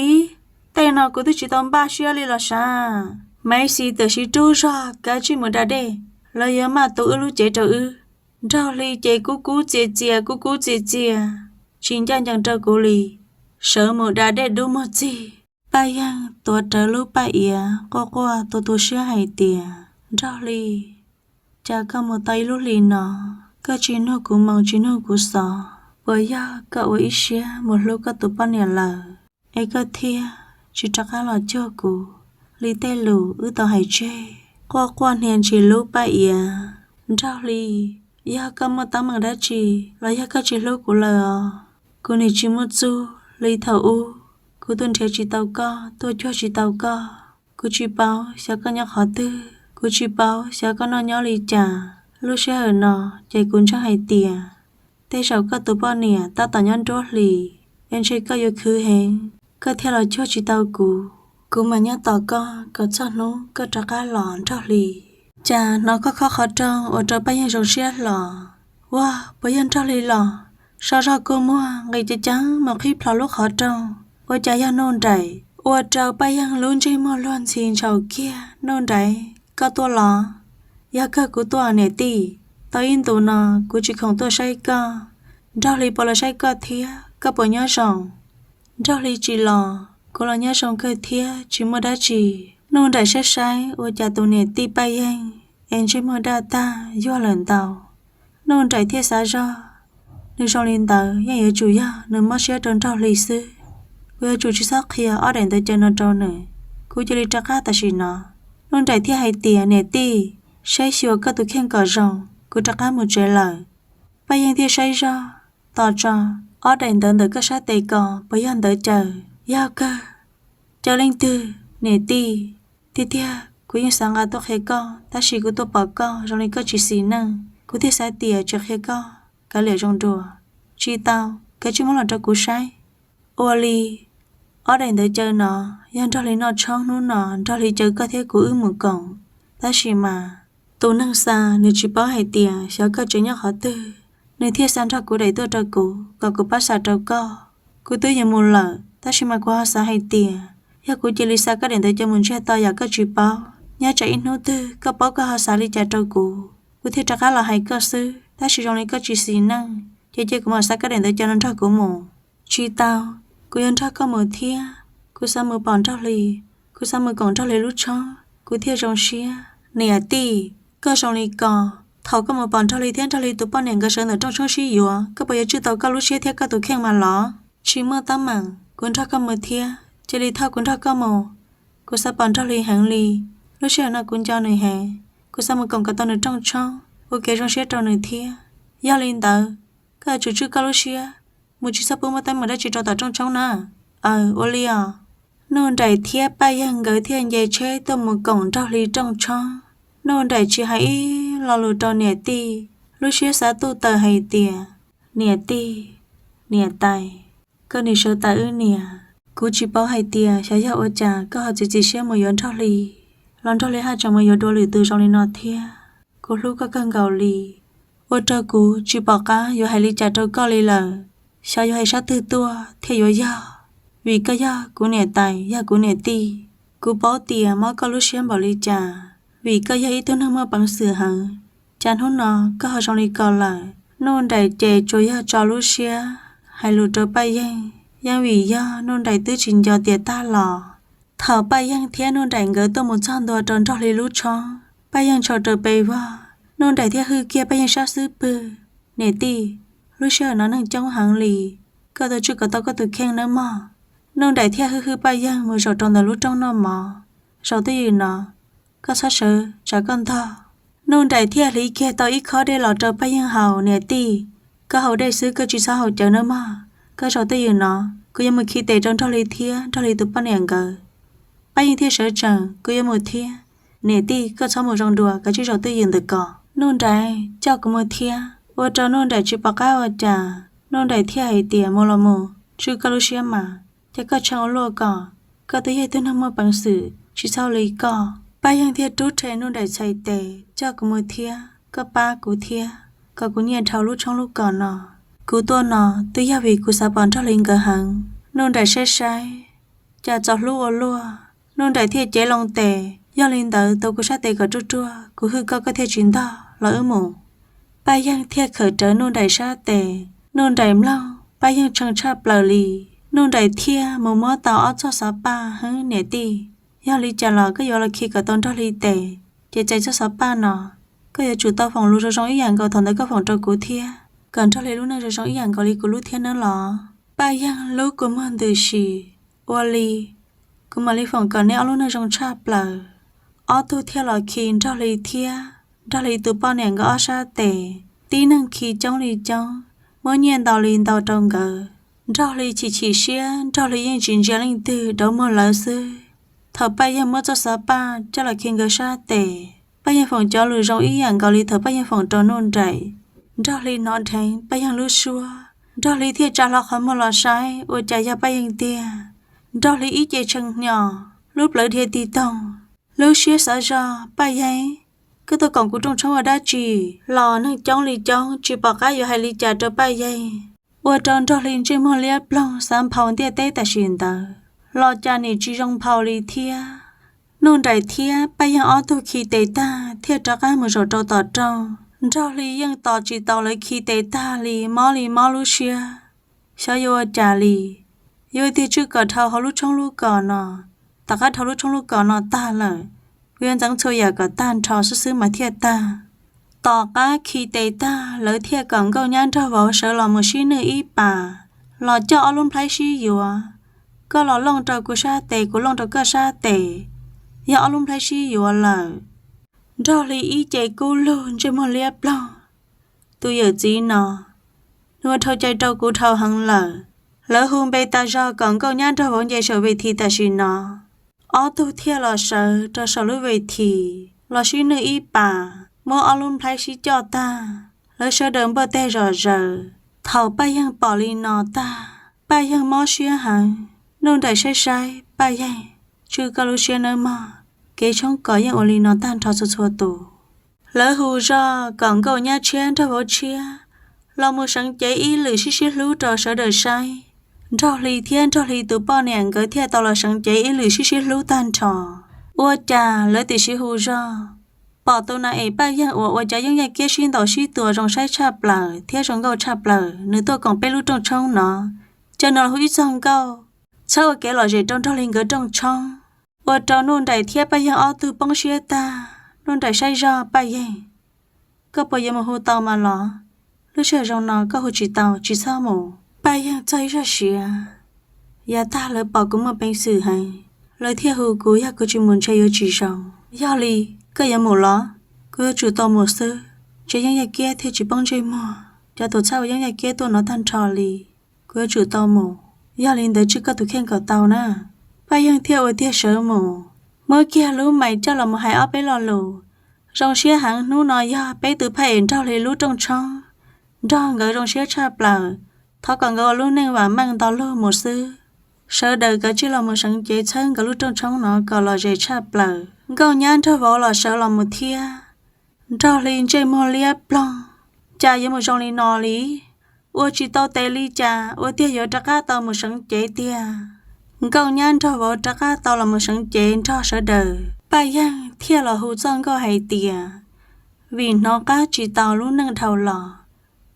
Tej no kuv twb tsis tau npaj siab li los sav. Maiv Xis tawm siv rub zog, kav tsij mus da dej, lawv yuav maj tu wb lub cev rau wb. Nraug Hli ces kub kub txias txias kub kub txias txias, tsis ncaj ncees rau kuv li. Sawv mus da dej dub muag txig, Paj Yeeg tuav rawv lub paj iav quaj quaj tu tu siab hais tias, Nraug Hli, cas koj mus tau ib lub hlis no, koj tsis nug kuv moo tsis nug kuv xov, puas yog koj ua ib siab mus hlub koj tus poj niam lawm es koj thiaj tsis rov qab los cuag kuv li tej lus wb tau hais tseg? Quaj quaj hnia ntsis lub paj iav, Nraug Hli, yog koj muaj teeb meem dab tsi los yog koj tsis hlub kuv lawm os? Kuv nim tsis muaj txuj li thaum ub, kuv tuaj nrhiav tsis tau koj, tuaj cuag tsis tau koj. Kuv tsis paub xyov koj nyob qhov twg, kuv tsis paub xyov koj noj nyob li cas. Lub sij hawm no ces kuv ntseeg hais tias tej zaum koj tus poj niam tab tom nyob nruab hlis, es ntshe koj yuav khwv heev koj thiaj los cuag tsis tau kuv. Kuv mam nyob tos koj kom txog hnub koj rov qab los Nraug Hli. Cas hnov khob khob qhov rooj ua rau Paj Yeeg zoo siab hlo. Ua, puas yog Nraug Hli los? So zog kua muag nqis ceev ceev mus qhib plho lub qhov rooj, ua cas yog Nuj Nraim. Ua rau Paj Yeeg lub ntsej muag luag ntxhi ntshaus kiag. Nuj Nraim, koj tuaj los? Yog kawg kuv tuaj niam tij. Tau ib ntus no kuv tsis khoom tuaj saib koj. Nraug Hli puas los saib koj thiab? Koj puas nyob zoo? Nraug Hli tsis los, kuv los nyob zoo kawg thiab tsis muaj dab tsi. Nuj Nraim saib saib ua cas tus niam tij Paj Yeeg es ntsej muag daj tag yuag lawm ntau. Nuj Nraim thiaj xav zog, nws zoo li ntawd yeej yuav tsum yog nws mob siab rau Nraug Hli xwb. Kuv yuav tsum tsis txhob qhia ob daim ntawv caw no rau nws, kuv cia li rov qab tam sim no. Nuj Nraim thiaj hais tias, niam tij, saib xyuas koj tus kheej kom zoo, kuv rov qab mus tsev lawm. Paj Yeeg thiaj saib zog, tos tso, ob daim ntawv ntawm koj sab tes ko puas yog ntawv caw? Yog kawg. Caw leej twg niam tij? Tiag tiag kuv yeej xav nqa tuaj qhia koj, tab sis kuv tuaj pom koj zoo li koj tsis xis neej, kuv thiaj xav tias tsis qhia koj kav liam zoo dua. Tsis tau, kav tsij muab los rau kuv saib. Ua li, ob daim ntawv caw no yog Nraug Hli noj tshoob hnub no Nraug Hli caw koj thiab kuv wb mus koom. Tab sis mas tus neeg xa nws tsis paub hais tias xyov koj tsev nyob qhov twg, nws thiaj xa nrog kuv daim tuaj rau kuv kom kuv pab xa rau koj. Kuv twb yuav mus lawm, tab sis mas kuv ho xav hais tias yog kuv cia li xa koj daim ntawv caw mus ntsiag to yam koj tsis paub, nyob tsam ib hnub twg koj paub koj ho xav li cas rau kuv, kuv thiaj rov qab los hais koj xwb. Tab sis zoo li koj tsis xis neej, ces cia kuv mam xa koj daim ntawv caw no nrog kuv mus. Tsis tau, kuv yuav nrog koj mus thiab. Kuv xav mus pom Nraug Hli, kuv xav mus koom Nraug Hli lub tshoob, kuv thiaj zoo siab. Niam tij, koj zoo li ko, thaum koj mus pom Nraug Hli thiab Nraug Hli tus poj niam nkawd sawv ntawm rooj tshoob sib yuav, koj puas yuav tswj tau koj lub siab thiab koj tus kheej mas los? Tsis muaj teeb meem, kuv nrog koj mus thiab. Cia li thauj kuv nrog koj mus. Kuv xav pom Nraug Hli heev li. Lub sij hawm no kuv nco nws heev, kuv xav mus koom kom tau nws rooj tshoob, ua kev zoo siab rau nws thiab. Yog li ntawd, koj yuav tsum tswj koj lub siab, mus tsis txhob pub muaj teeb meem dab tsi rau tom rooj tshoob na. Aws, ua li os. Nuj Nraim thiab Paj Yeeg nkawd thiaj nce tsheb tuaj mus koom Nraug Hli rooj tshoob. Nuj Nraim tsis hais ib lo lus rau niam tij, lub siab xav tuj tawm hais tias, niam tij, niam tais, koj nim sawv tas wb niam. Kuv tsis paub hais tias xyov yog ua cas koj ho txiav txim siab mus yuav Nraug Hli. los nrog li haj tseem mus yuav dua lwm tus zoo li no thiab. Kuv hlub koj kawg nkaus li, ua rau kuv tsis pom qab yuav hais li cas rau koj li lawm. Xyov yuav hais sab twg tuaj thiaj yuav yog, vim koj yog kuv niam tais, yog kuv niam tij. Kuv paub tias mob koj lub siab npaum li cas, vim koj yog ib tug neeg muaj peev xwm heev, cas hnub no koj ho zoo li ko lawm. Nuj Nraim ces tsuas yog tso lub siab hais lus rau Paj Yeej, yeej vim yog Nuj Nraim twb tsis nco tias tag los thaum Paj Yeej thiab Nuj Nraim nkawd tuaj mus txog ntua rau Nraug Hli lub tshoob, Paj Yeej tshau rau pes vog, Nuj Nraim thiaj hwj kiag Paj Yeej sab xub pwg. Niam tij, lub sij hawm no neeg coob heev li, koj tus tswj kom tau koj tus kheej nawb mog. Nuj Nraim thiaj hwj hwj Paj Yeej mus zaum rau ntawm lub rooj noj mov. Zaum twj ywm no, koj txhob sawv, tsam koj ntog. Nuj Nraim thiaj hliv kiag tau ib khob dej los rau Paj Yeej haus. Niam tij, koj haus dej xwb koj tsis txhob haus cawv nawb mog. Koj zaum twj ywm no, kuv yuav mus khi tes rau Nraug Hli thiab Nraug Hli tus poj niam nkawd. Paj Yeej thiaj sawv tsees, kuv yuav mus thiab. Niam tij, koj txhob mus zoo dua, kav tsij zaum twj ywm ntawm ko. Nuj Nraim, coj kuv mus thiab. Ua rau Nuj Nraim tsis pom qab ua cas, Nuj Nraim thiaj hais tias mus los mus, tswj koj lub siab mas, cia koj tshee ua luaj kom, koj twb yog ib tug neeg muaj peev xwm, tsis txhob li koj. Paj Yeej thiaj rub rhe Nuj Nraim txhais tes, coj kuv mus thiab, koj pab kuv thiab, kom kuv nyiaj dhau lub tshoob lub kos no. Kuv tuaj no twb yog vim kuv xav pom Nraug Hli nkawd heev. Nuj Nraim saib saib, cas txaus hlub ua luaj. Nuj Nraim thiaj cev loo tes, yog li ntawd tua kuv sab tes kom ruaj ruaj, kuv hwj koj koj thiaj tsis ntog, los wb mus. Paj Yeej thiaj khawm rawv Nuj Nraim sab tes. Nuj Nraim mloog Paj Yeej tshee tshaj plaws li. Nuj Nraim thiaj mus muab tau ob txoj xov paj. Hwb niam tij, yog li cas los koj yuav los khi kom tau Nraug Hli tes, ces txais txoj xov paj no, koj yuav tsum tau foom lus zoo zoo ib yam nkaus thaum ntawd koj foom rau kuv thiab, kom Nraug Hli lub neej zoo zoo ib yam nkaus li kuv lub thiab nawb los. Paj Yeej lub kua muag ntws si. Ua li, kuv mam li foom kom neb ob lub neej zoo tshaj plaws. Ob tug thiaj los khi Nraug Hli thiab Nraug Hli tus poj niam nkawd ob sab tes. Tib neeg khi coob li coob, muab nyiaj ntau li ntau rau nkawd. Nraug Hli chim chim siab, Nraug Hli yeej tsis ntsia leej twg, rauv muag lawv xwb. Thaum Paj Yeej muab txoj xov paj coj los khi nkawd sab tes, Paj Yeej foom cov lus zoo ib yam nkaus li thaum Paj Yeej foom rau Nuj Nraim. Nraug Hli hnov dheev Paj Yeej lub suab, Nraug Hli thiaj tsa hlo qhov muag los saib ua cas yog Paj Yeej tiag. Nraug Hli ib ce tshee hnyo, lub plawv dhia tig toog, lub siab xav zog, Paj Yeej, koj tuaj koom kuv rooj tshoob ua dab tsi? Los neeg coob li coob tsis pom qab yuav hais li cas rau Paj Yeej, ua rau Nraug Hli ntsej muag liab ploog, xav nphau ntiaj teb tam sim ntawd los cas nim tsis zoo nphau li thiab. Nuj Nraim thiab Paj Yeej ob tug khi tes tag thiaj rov qab mus zaum rau tom rooj. Nraug Hli yeej tos tsis tau lawv khi tes tag li, mob li mob lub siab. Xyov yuav ua cas li, yuav tiag tswj kom dhau hauv lub tshoob lub kos no. Tom qab dhau lub tshoob lub kos no tag lawm, kuv yuav ntxeev txhua yam kom tag nrho xwb xwb mas thiaj tag. Tom qab khi tes tag, lawv thiaj kom nkauj nyab nraug vauv sawv los mus sib nwj ib pas, los coj ob lub nplhaib sib yuav. Koj los looj rau kuv sab tes, kuv looj rau koj sab tes, yog ob lub nplhaib sib yuav lawm. Nraug Hli ib ce kub lug ntsej muag liab ploog. Tus yawm txiv no, nws ua dhau cai rau kuv dhau heev lawm. Lawv hu npe tas zog kom nkauj nyab nraug vauv nce saum ves this tam sim no. Ob tug thiaj los sawv rau saum lub ves this, los sib nwj ib pas, muab ob lub nplhaib sib coj tag. Lawv sawv daws npuaj teg zom zaws. Thaum Paj Yeej pom li no tag, Paj Yeej mob siab heev. Nuj Nraim saib saib, Paj Yeej, tswj koj lub siab nawb mog, kev tshoob kos yeej ua li no tag nrho txhua txhua tus. Lawv hu zog kom nkauj nyab tshiab nraug vauv tshiab los mus seev cev ib lwm sib sib hlub rau sawv daws saib. Nraug Hli thiab Nraug Hli tus poj niam nkawd thiaj tau los seev cev ib lwm sib sib hlub tag nrho. Ua cas lawv tiam sis hu zog, pom tus nas es Paj Yeej uas ua cov yeeb yaj kiab sib ntaus sib tua zoo saib tshaj plaws thiab zoo nkauj tshaj plaws, nws tuaj koom peb lub rooj tshoob no. Ces nws los hu ib txog nkauj, txhawb ua kev lom zem rau Nraug Hli nkawd rooj tshoob, ua rau Nuj Nraim thiab Paj Yeej ob tug poob siab tag. Nuj Nraim saib zog, Paj Yeej, koj puas yuav mus hu tau mas los? Lub sij hawm zoo no koj hu tsis tau, tsis txhob mus. Paj Yeej txog ib zaj siav, yav tag lawv pom kuv muaj peev xwm heev, lawv thiaj hu kuv, yog kuv tsis mus ntshe yuav tsis zoo. Yog li, koj yuav mus los? Kuv yuav tsum tau mus xwb, ntshe yeeb yaj kiab thiaj tsis poob ntsej muag. Cov tus txhawb ua yeeb yaj kiab tuaj no tag nrho li, kuv yuav tsum tau mus. Yog li ntawd tswj koj tus kheej kom tau na. Paj Yeej thiaj ua tiag sawv mus, muab kiag lub mais coj los mus hais ob peb lo lus. Zoo siab heev, hnub no yog peb tus phaj es Nraug Hli lub rooj tshoob, nrog nkawd zoo siab tshaj plaws. Thov kom nkawd ua lub neej vam meej ntau lug mus xwb. Sawv daws kav tsij los mus seev cev txhawb nkawd lub rooj tshoob no kom lom zem tshaj plaws. Nkauj Nyab nrog vauv los sawv los mus thiab. Nraug Hli ntsej muag liab ploog, cas yuav mus zoo li no li? Ua tsis tau tes li cas ua tiag yuav rov qab tau mus seev cev tiag. Nkauj Nyab nrog vauv rov qab tau los mus seev cev nrog sawv daws. Paj Yeeg thiaj los hu txoj nkauj hais tias, vim hnov qab tsis tau lub neej dhau los,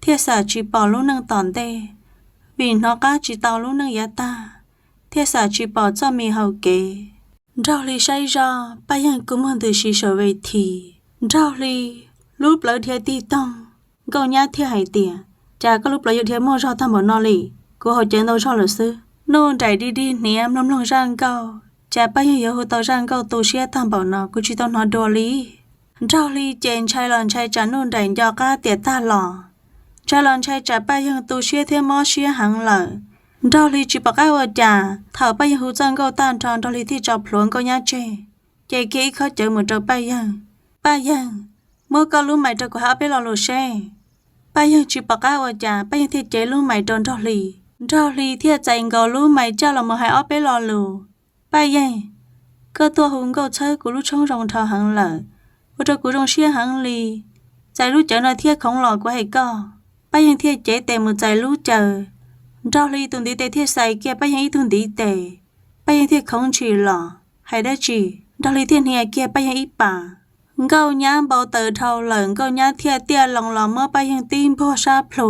thiaj xam tsis pom lub neej tom ntej. Vim hnov qab tsis tau lub neej yav tag, thiaj xam tsis pom txoj me hau kev. Nraug Hli saib zog, Paj Yeeg kua muag ntws si saum ve this. Nraug Hli lub plawv dhia tig toog. Nkauj Nyab thiaj hais tias, cas koj lub plawv yuav dhia muaj zog tag npaum no li? Kuv haus cawv ntau zog lawm xwb. Nuj Nraim dig dig hniav mloog mloog zaj nkauj, cas Paj Yeeg yuav hu tau zaj nkauj tu siab tag npaum no, kuv tsis tau hnov dua li. Nraug Hli ces ntshai los ntshai tsam Nuj Nraim nco qab tiam tag los, ntshai los ntshai tsam Paj Yeeg tu siab thiab mob siab heev lawm. Nraug Hli tsis pom qab ua cas, thaum Paj Yeeg hu txoj nkauj tag nrho Nraug Hli thiaj tso plhuav Nkauj Nyab tseg, ces kiag ib khob cawv mus rau Paj Yeeg. Paj Yeeg, muab koj lub mais rau kuv hais ob peb lo lus seb. Paj Yeeg tsis pom qab ua cas, Paj Yeeg thiaj cev lub mais rau Nraug Hli. Nraug Hli thiaj txais nkaus lub mais coj los mus hais ob peb lo lus. Paj Yeeg, koj tuaj hu nkauj txhawb kuv lub tshoob zoo dhau heev lawm, ua rau kuv zoo siab heev li. Txais lub cawv no thiab khoov los kuv hais koj. Paj Yeeg thiaj cev tes mus txais lub cawv. Nraug Hli tus ntiv tes thiaj xais kiag Paj Yeeg ib tug ntiv tes. Paj Yeeg thiaj khoov ntshis los, hais dab tsi, Nraug Hli thiaj hnia kiag Paj Yeeg ib pas. Nkauj Nyab npau taws dhau lawm, Nkauj Nyab thiaj tiaj loo los muab Paj Yeeg tib npuag sab plhu.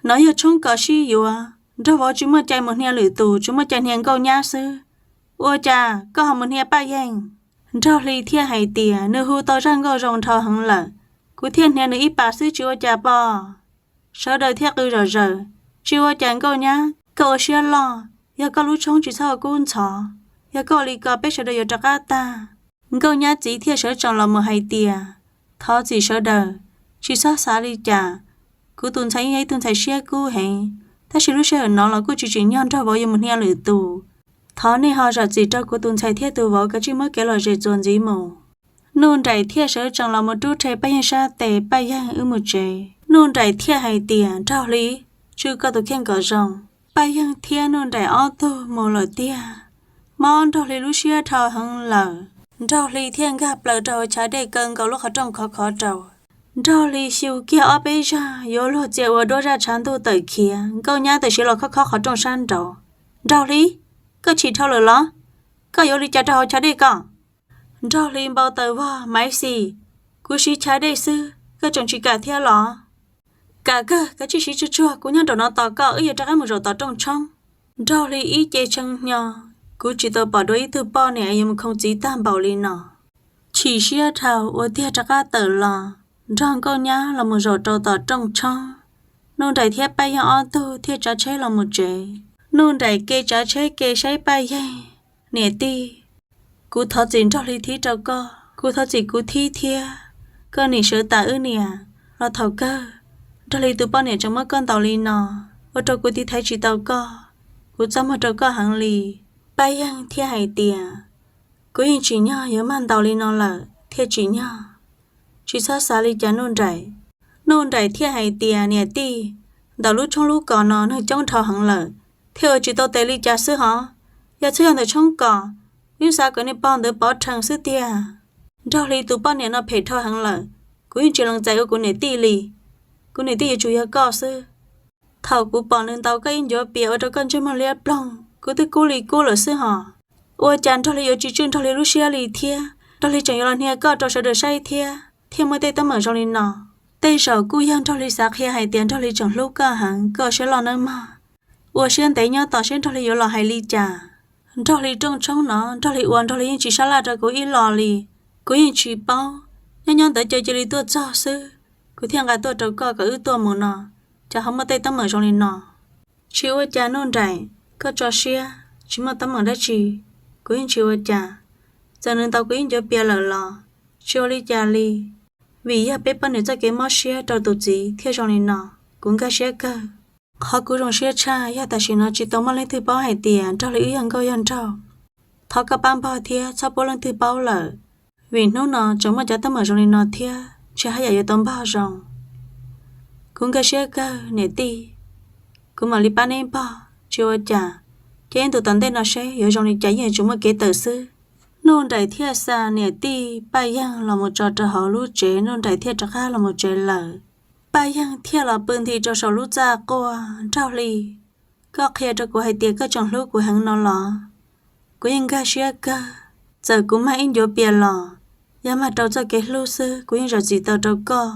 No yog tshoob kos sib yuav, nraug vauv tsis muaj cai mus hnia lwm tus, tsuas muaj cai hnia Nkauj Nyab xwb. Ua cas koj ho mus hnia Paj Yeeg? Nraug Hli thiaj hais tias, nws hu tau zaj nkauj zoo dhau heev lawm, kuv thiaj hnia nws ib pas xwb, tsis ua cas pob. Sawv daws thiaj qw zom zaws, tsis ua cas Nkauj Nyab, koj ua siab loj, yog koj lub tshoob tsis txhob ua kub ntxhov, yog koj ua li ko peb sawv daws yuav rov qab tag. Nkauj Nyab txiv thiaj sawv tsees los mus hais tias, thov txim sawv daws, tsis txhob xav li cas. Kuv tus ntxhais yog ib tug ntxhais siab kub heev, tab sis lub sij hawm no los kuj tsis tsim nyog nraug vauv yuav mus hnia lwm tus. Thov nej ho zam txim rau kuv tus ntxhais thiab tus vauv, kav tsij muab kev lom zem txuas ntxiv mus. Nuj Nraim thiaj sawv tsees los mus rub rhe Paj Yeeg sab tes, Paj Yeeg, wb mus tsev. Nuj Nraim thiaj hais tias, Nraug Hli, tswj koj tus kheej kom zoo. Paj Yeeg thiab Nuj Nraim ob tug mus lawm tiag. Mob Nraug Hli lub siab dhau heev lawm. Nraug Hli thiaj nkag plaws rau hauv chav dej kaw nkaus lub qhov rooj khov khov rau. Nraug Hli xyu kiag ob peb zag yuav luag txia ua duab zaj tshav ntuj tawm khiav, Nkauj Nyab tawm siav los khob khob qhov rooj sab nraud. Nraug Hli, koj chim dhau lawm los? Koj yuav ua li cas rau hauv chav dej ko? Nraug Hli npau taws vog, Maiv Xis, kuv siv chav dej xwb, koj tseem tsis kam thiab los? Kam kawg, kav tsij siv tsuag tsuag, kuv nyob nraum no tos koj, wb yuav rov qab mus zaum tom rooj tshoob. Nraug Hli ib ce tshee hnyo, kuv tsis tau pom dua ib tug poj niam yuav mus khoov txiv tag npaum li no. Chim siab dhau ua tiag rov qab tawm los nrog Nkauj Nyab los mus zaum rau tom rooj tshoob. Nuj Nraim thiab Paj Yeeg ob tug thiaj tsav tsheb los mus tsev. Nuj Nraim ke tsav tsheb ke saib Paj Yeeg, Niam tij, kuv thov txim Nraug Hli thib rau koj, kuv thov txim kuv thib thiab. Koj nim sawv tas wb niam los thaum kawg, Nraug Hli tus poj niam tseem muab koj ntaus li no, ua rau kuv tiv thaiv tsis tau koj. Kuv txaj muag rau koj heev li. Paj Yeeg thiaj hais tias, kuv yeej tsim nyog yuav mag ntaus li no lawm thiaj tsim nyog. Tsis txhob xav li cas Nuj Nraim. Nuj Nraim thiaj hais tias, niam tij, ntawm lub tshoob lub kos no neeg coob dhau heev lawm, thiaj ua tsis tau tes li cas xwb hov. Yog txhob yog ntawm tshoob kos, wb xav kom nej pog ntawd pov rhees xwb tiag. Nraug Hli tus poj niam no phem dhau heev lawm, kuv yeej tsis lees txais ua kuv niam tij li. Kuv niam tij yuav tsum yog koj xwb. Thaum kuv pom nws ntaus koj ib ncuav pias ua rau koj ntsej muag liab ploog, kuv twb kub li kub lawm xwb hos. Ua cas Nraug Hli yuav tsis tswj Nraug Hli lub siab li thiab? Nraug Hli tseem yuav los hnia koj rau sawv daws saib thiab, thiaj muaj tej teeb meem zoo li no. Tej zaum kuj yog Nraug Hli xav qhia hais tias Nraug Hli tseem hlub koj heev, koj siab loj nawb mog. Ua siab ntev nyob tos seb Nraug Hli yuav los hais li cas. Nraug Hli rooj tshoob no Nraug Hli ua Nraug Hli yeej tsis sab laj rau kuv ib los li. Kuv yeej tsis paub, nyob nyob ntawd caw cia li tuaj txog xwb, kuv thiaj nqa tuaj rau koj kom wb tuaj mus no, cas ho muaj tej teeb meem zoo li no. Tsis ua cas Nuj Nraim, koj tso siab, tsis muaj teeb meem dab tsi, kuv yeej tsis ua cas. Txawm nws ntaus kuv ib ncuav pias lawm los tsis ua li cas li, vim yog peb poj niam txoj kev mob siab rau tus txiv thiaj zoo li no, kuv nkag siab kawg. Qhov kuv zoo siab tshaj yog tam sim no tsis tau muaj leej twg paub hais tias Nraug Hli wb yog nkauj yog nraug. Thov koj pab npog thiab txhob pub leej twg paub lawm, vim hnub no tseem muaj cov teeb meem zoo li no thiab tsis haj yam yuav tau npog zoo. Kuv nkag siab kawg niam tij, kuv mam li pab neb npog, tsis ua cas. Ces ib ntus tom ntej no seb yuav zoo li cas, yeej yuav tsum muaj kev tawm xwb. Nuj Nraim thiaj xa niam tij Paj Yeeg los mus tso rau hauv lub tsev, Nuj Nraim thiaj rov qab los mus tsev lawm. Paj Yeeg thiaj los pw nthi rau saum lub txaj quaj, Nraug Hli, koj qhia rau kuv hais tias koj tseem hlub kuv heev no los? Kuv yeej nkag siab kawg, txawm kuv mag ib ncuav pias los, yog mag rau txoj kev hlub xwb kuv yeej zam txim tau rau koj.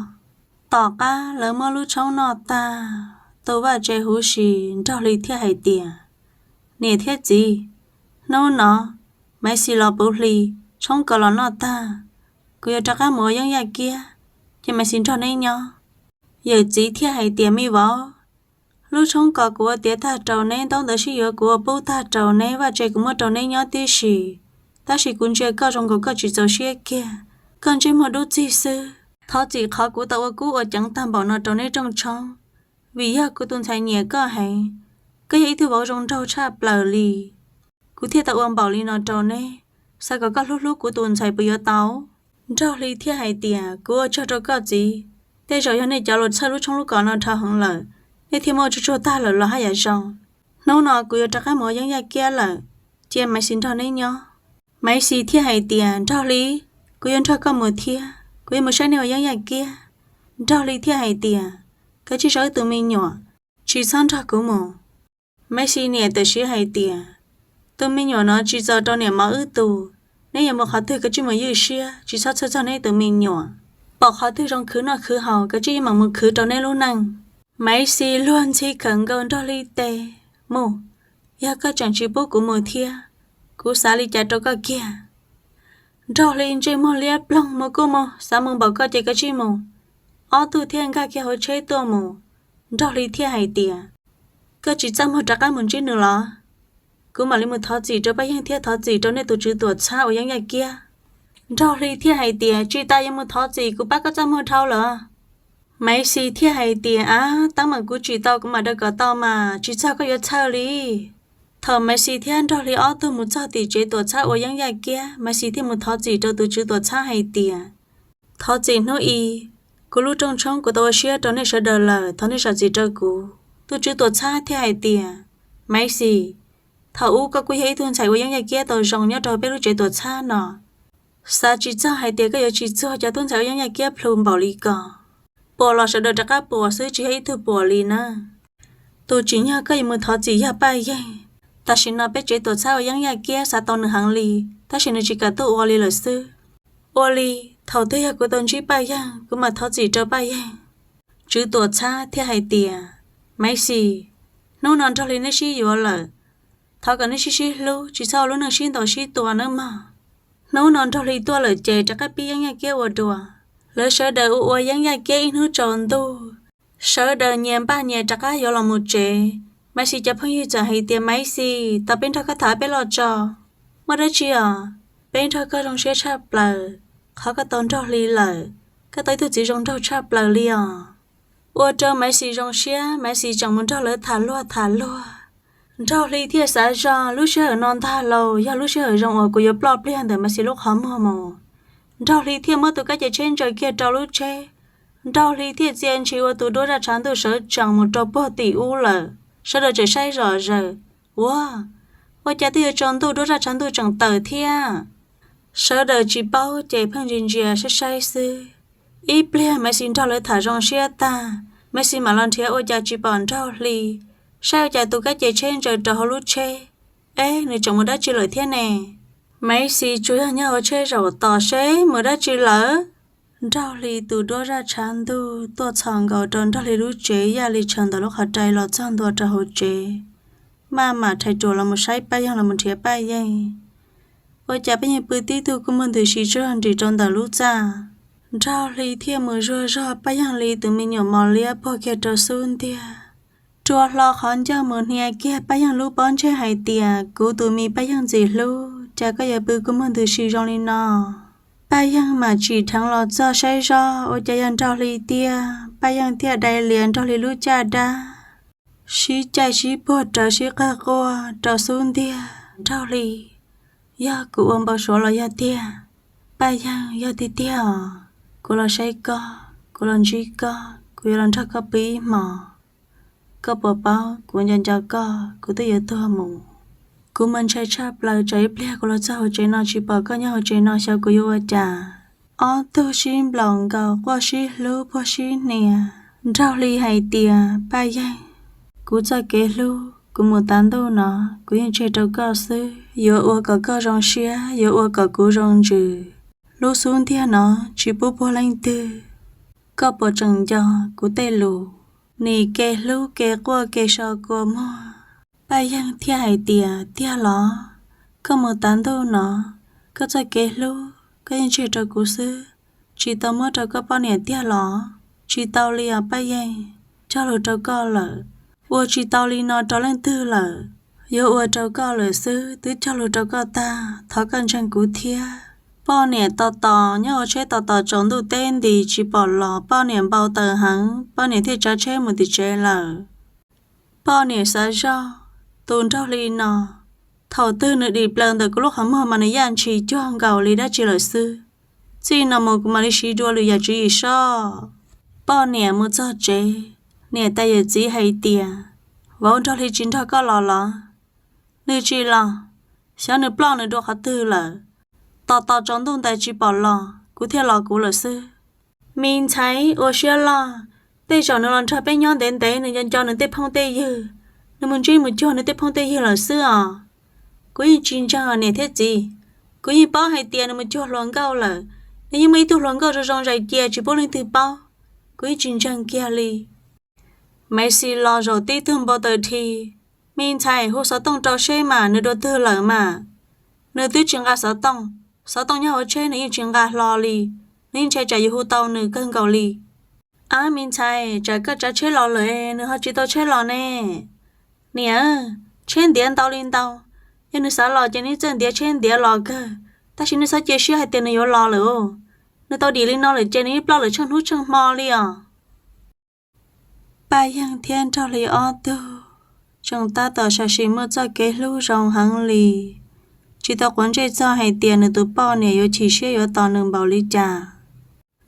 Tom qab lawv muab lub tshoob noj tag, tu vaj tse huv si, Nraug Hli thiaj hais tias, niam thiab txiv, hnub no Maiv Xis los puv hli, tshoob kos los noj tag, kuv yuav rov qab mus ua yeeb yaj kiab, cia Maiv Xis nrog neb nyob. Yawm txiv thiaj hais tias, me vauv, lub tshoob kos kuv ua tiav tag rau neb, ntaub ntawv sib yuav kuv ua pub tag rau neb, vaj tse kuv muab rau neb nyob tib si, tab sis kuv ntsia koj zoo nkaus koj tsis txaus siab kiag, koj ntsej muag dub txig xwb. Thov txim qhov kuv tau ua kub ua ceev tag npaum no rau neb rooj tshoob, vim yog kuv tus ntxhais nyiam koj heev, koj yog ib tug vauv zoo nraug tshaj plaws li, kuv thiaj tau ua npaum li no rau neb, xav kom koj hlub hlub kuv tus ntxhais puas yuav tau? Nraug Hli thiaj hais tias, kuv ua tsaug rau koj txiv, tej zaum yog nej cov los txhawj lub tshoob lub kos no dhau heev lawm, nej thiaj muab ua tsuag tsuag tag lawm los haj yam zoo. Hnub no kuv yuav rov qab mus ua yeeb yaj kiab lawm, cia Maiv Xis nrog neb nyob. Maiv Xis thiaj hais tias, Nraug Hli, kuv yuav nrog koj mus thiab, kuv yuav mus saib nej ua yeeb yaj kiab. Nraug Hli thiaj hais tias, koj tsis txhob tus me nyuam, tsis txhob nrog kuv mus. Maiv Xis niam tam sim hais tias, tus me nyuam no tsis txaus rau niam mov wb tus, neb yuav mus qhov twg koj tsij mus ywj siab, tsis txhob txhawj txog neb tus me nyuam. Pom qhov twg zoo khwv noj khwv haus koj tsij mam mus khwv rau neb lub neej. Maiv Xis luag ntxhi khawm nkaus Nraug Hli tes, mus, yog koj tseem tsis pub kuv mus thiab, kuv xav li cas rau koj kiag. Nraug Hli ntsej muag liab ploog, mus kuj mus, xav mus npaum koj ces koj tsij mus. Ob tug thiaj nkag kiag hauv tsheb tuaj mus. Nraug Hli thiaj hais tias, koj tsis txaj muag rov qab mus ntsib nws los? Kuv mam li mus thov txim rau Paj Yeeg thiab thov txim rau nej tus tswv tuam txhab uas yeeb yaj kiab. Nraug Hli thiaj hais tias, tsis tas yuav mus thov txim, kuv pab koj txaj muag dhau lawm. Maiv Xis thiaj hais tias, ab, teeb meem kuv tsim tau kuv mam daws kom tau mas, tsis txog koj yuav txhawj li. Thaum Maiv Xis thiab Nraug Hli ob tug mus txog tim tsev tuam txhab uas yeeb yaj kiab, Maiv Xis thiaj mus thov txim rau tus tswv tuam txhab hais tias, thov txim hnub i, kuv lub rooj tshoob kuv tau ua siab rau nej sawv daws lawm, thov nej zam txim rau kuv. Tus tswv tuam txhab thiaj hais tias, Maiv Xis, thaum ub koj kuj yog ib tug ntxhais ua yeeb yaj kiab tau zoo nyob rau peb lub tsev tuam txhab no, xav tsis txog hais tias koj yuav tsis txuag cov tub ntxhais ua yeeb yaj kiab plhu npaum li ko. Puas los sawv daws rov qab puas xwb, tsis yog ib tug puas li na. Tus tsim nyog koj yuav mus thov txim yog Paj Yeeg. Tam sim no peb tsev tuam txhab ua yeeb yaj kiab xav tau nws heev li, tab sis nws tsis kam tuaj ua li lawm xwb. Ua li, thaum twg yog kuv tau ntsib Paj Yeeg, kuv mam thov txim rau Paj Yeeg. Tswv tuam txhab thiaj hais tias, Maiv Xis, hnub no Nraug Hli neb sib yuav lawm, thov kom neb sib sib hlub, tsis txhob ua lub neej sib ntaus sib tua nawb mog. Hnub no Nraug Hli tuaj lawm ces rov qab pib yeeb yaj kiab ua dua. Lawv sawv daws ua ua yeeb yaj kiab ib hnub tsaus ntuj, sawv daws nyias npaj nyias rov qab yuav los mus tsev. Maiv Xis cov phooj ywg txawm hais tias, Maiv Xis, tau peb nrog koj tham peb loj tso. Muaj dab tsi os? Peb nrog koj zoo siab tshaj plaws, qhov koj tau Nraug Hli lawm, koj tau ib tug txiv zoo nraug tshaj plaws li os. Ua rau Maiv Xis zoo siab, Maiv Xis tseem mus nrog lawv tham luag tham luag. Nraug Hli thiaj xav zog, lub sij hawm no ntag lauj yog lub sij hawm zoo uas kuv yuav ploj pliag ntawm Maiv Xis lub qhov muag mus. Nraug Hli thiaj muab tus kab ce tsheb ntsaws kiag rau lub tsheb. Nraug Hli thiaj txia ntshis ua tus duab zaj tshav ntuj sawv tsees mus rau puag tim ub lawm. Sawv daws tseem saib zom zaws, ua, ua cas twb yuav tsaus ntuj duab zaj tshav ntuj tseem tawm thiab. Sawv daws tsis paub ces pheej ntsia ntsia saib saib xwb. Ib pliag Maiv Xis nrog lawv tham zoo siab tag, Maiv Xis mam los nrhiav ua cas tsis pom Nraug Hli. Saib ua cas tus kab ce tsheb ntsaws rau hauv lub tsheb, es nws tseem mus dab tsi lawm thiab ne? Maiv Xis tsuas yog nyob hauv tsheb zaum tos seb mus dab tsi lawm. Nraug Hli tus duab zaj tshav ntuj tuaj txhos nkaus rau Nraug Hli lub tsev, yaj li tshaws ntawm lub qhov rai los txog ntua rau hauv tsev. Maj mam rhais ruam los mus saib Paj Yeeg, los mus nrhiav Paj Yeeg. Ua cas Paj Yeeg pw tib tug kua muag ntws si tsuag nrim rau ntawm lub txaj. Nraug Hli thiaj mus zuag zog Paj Yeeg li tus me nyuam mos liab puag kiag rau xub ntiag. Rua hlo qhov ncauj mus hnia kiag Paj Yeeg lub pob ntseg hais tias, kuv tus me Paj Yeeg ntxim hlub, cas koj yuav pw kua muag ntws si zoo li no? Paj Yeeg mam tsim dheev los txog saib zoj, ua cas yog Nraug Hli tiag. Paj Yeeg thiaj dai lias Nraug Hli lub caj dab, sib caij sib puag rawv sib qawg quaj rau xub ntiag. Nraug Hli, yog kuv ua npau suav los yog tiag? Paj Yeeg, yog tiag tiag os. Kuv los saib koj, kuv los ntsib koj, kuv yuav los nrog koj pw ib hmos. Koj puas paub kuv nco nco koj, kuv twb yuav tuag mus. Kuv mas ntshai tshaj plaws, tsam ib pliag kuv los txog hauv tsev no tsis pom koj nyob hauv tsev no xyov kuv yuav ua cas. Ob tug sib nplaum nkaus, quaj sib hlub puag sib hnia, nraug hli hais tias, Paj Yeej, kuv txoj kev hlub kuv mus tav ntuj no, kuv yeej tseg rau koj xwb, yuav ua kom koj zoo siab, yuav ua kom kuv zoo ntsws. Lub xub ntiag no tsis pub puag leej twg, koj puas tseem nco kuv tej lus? Nim kev hlub kev quaj kev so kua muag. Paj Yeej thiaj hais tias, Tiag los? Koj mus tav ntuj no, koj txoj kev hlub koj yeej tseg rau kuv xwb, tsis tau muab rau koj poj niam tiag los? Tsis tau li os Paj Yeej, cog lus rau koj lawm, ua tsis tau li no rau leej twg lawm. Yuav ua rau koj lawm xwb, twb cog lus rau koj tag, thov koj ntseeg kuv thiab. Poj niam tos tos nyob hauv tsheb tos tos tsaus ntuj teb nti tsis pom los, poj niam npau taws heev, poj niam thiaj tsav tsheb mus tim tsev lawm. Poj niam xav zoj, tus nraug hli no, thaum twg nws dim plaws ntawm kuv lub qhov muag mas nws yaj ntshis cuag nkaus li dab tsi lawm xwb. Txij no mus kuv mam li siv dua lwm yam tswv yim soj. Poj niam mus txog tsev, niam tais yawm txiv hais tias, Vauv, nraug hli tsis nrog koj los los? Nws tsis los, xyov nws ploj nws dua qhov twg lawm. Tos tos tsaus ntuj ntais tsis pom los, kuv thiaj los kuv lawm xwb. Me ntxhais ua siab loj, tej zaum nws los nrog peb nyob ntev ntev nws nco nco nws tej phooj tej ywg, nws mus ntsib mus cuag nws tej phooj tej ywg lawm xwb os. Kuv yeej tsis ntseeg niam thiab txiv, kuv yeej paub hais tias nws mus cuag hluas nkauj lawm, nws yeej muaj ib tug hluas nkauj zoo zoo zais cia tsis pub leej twg paub. Kuv yeej tsis ntseeg kiag li. Maiv Xis los zaum tib tug npau taws dhi, Me ntxhais, hu xov tooj rau seb mas nws dua twg lawm mas. Nws twb tsis nqa xov tooj, xov tooj nyob hauv tsheb nws yeej tsis nqa hlo li, nws yeej ntshai tsam yuav hu tau nws kawg nkaus li. Ab me ntxhais, tsam koj tsav tsheb los lawm nws ho tsis tau tsheb los ne. Niam, tsheb ntiav ntau li ntau, yog nws xav los ces nws txawj ntiav tsheb ntiav los kawg, tab sis nws txhob cia siab hais tias nws yuav los lawm. Nws tau dim li no lawm ces nws yeej ploj lawm tsheej hnub tsheej hmo li os. Paj Yeeg thiab Nraug Hli ob tug tseem tab tom sam sim muaj txoj kev hlub zoo heev li, tsis tau quav ntsej txog hais tias nws tus poj niam yuav chim siab yuav tos nws npaum li cas.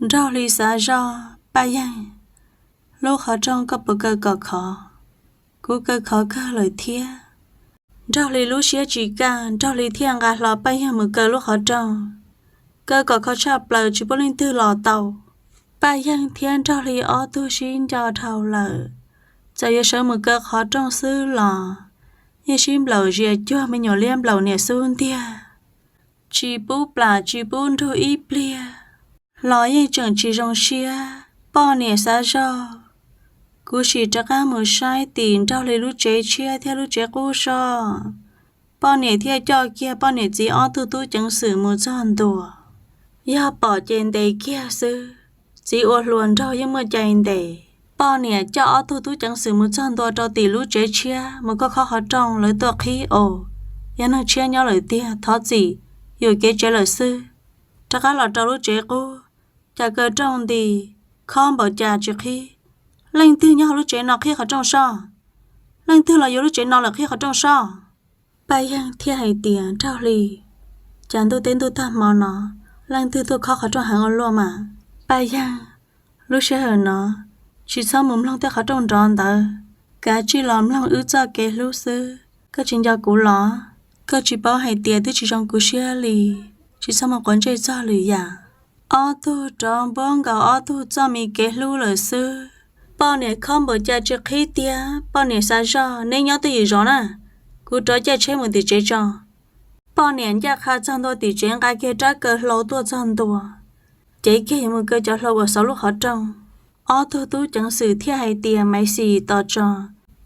Nraug Hli xav zoj, Paj Yeeg, lub qhov rooj koj puas kaw kom khov? Kuv kaw khov kawg lawm thiab. Nraug Hli lub siab tsis kaj, Nraug Hli thiaj nqa hlo Paj Yeeg mus kaw lub qhov rooj. Kaw kom khov tshaj plaws tsis pub leej twg los tau. Paj Yeeg thiab Nraug Hli ob tug sib nco dhau lawm, txawm yuav sawv mus kaw qhov rooj xwb los yeej sib nplaum zias cuag me nyuam liab nplaum niam xub ntiag, tsis pub plam tsis pub nrug ib pliag. Los yeej tseem tsis zoo siab, poj niam xav zoj, kuv sim rov qab mus saib tim Nraug Hli lub tsev tshiab thiab lub tsev qub soj. Poj niam thiaj coj kiag poj niam txiv ob tug tub ceev xwm mus txog ntua. Yog pom ces ntes kiag xwb, txiv ua hluas nraug yeej muaj cai ntes. Poj niam coj ob tug tub ceev xwm mus txog ntua rau tim lub tsev tshiab mus khob khob qhov rooj, lawv tuaj qhib os, yog neeg tshiab nyob lawm tiag, thov txim, yuam kev tsev lawm xwb. Rov qab los rau lub tsev qub, cas kaw rooj nti, khob npaum cas tsis qhib. Leej twg nyob hauv lub tsev no qhib qhov rooj soj? Leej twg los yuav lub tsev no lawm qhib qhov rooj soj? Paj Yeeg thiaj hais tias, Nraug Hli, cas ntuj teb ntuj tag hmo no, leej twg tuaj khob qhov rooj heev ua luaj mas? Paj Yeeg, lub sij hawm no tsis txhob mus mloog tej qhov rooj nrov ntawd, kav tsij los mloog wb txoj kev hlub xwb. Koj tsis nco kuv los? Koj tsis paub hais tias twb tsis zoo kuv siab li. Tsis txhob mus quav ntsej txog lwm yam. Ob tug rov npuab nkaus ob tug txoj me kev hlub lawm xwb. Poj niam khob npaum cas tsis qhib tiag, poj niam xav zoj, neb nyob twj ywm zov na, kuv rov caij tsheb mus tim tsev tso. Poj niam ncaj qha txog ntua tim tsev, nqa kiag rab kaw hlau tuaj txog ntua, cev kiag yuav mus kaw cov hlau uas xauv lub qhov rooj. Ob tug tub ceev xwm thiaj hais tias, Maiv Xis, tos tso,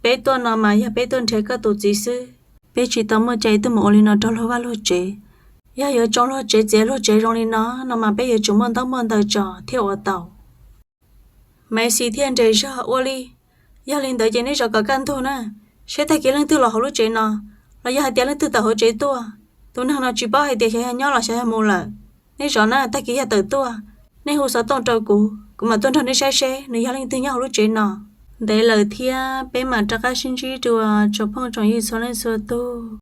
peb tuaj no mas yog peb tuaj nrhiav koj tus txiv xwb, peb tsis tau muaj cai tuaj mus ua li no rau luag vaj luag tsev. Yog yuav tsoo luag tsev txiav luag tsev zoo li no no mas peb yuav tsum muaj ntaub muaj ntawv tso thiaj ua tau. Maiv Xis thiaj nres zog, Ua li, yog li ntawd ces neb zov kom kaj ntug na, seb tag kis leej twg los hauv lub tsev no, los yog hais tias leej twg tawm hauv tsev tuaj, tus neeg no tsis paub hais tias xyov yog nyob los xyov yog mus lawm. Neb zov na, tag kis yog tawm tuaj, neb hu xov tooj rau kuv, kuv mam tuaj nrog neb saib seb nws yog leej twg nyob hauv lub tsev no. Ntev lawm thiab, peb mam rov qab sib ntsib dua tsoom phooj tsoom ywg txhua leej txhua tug.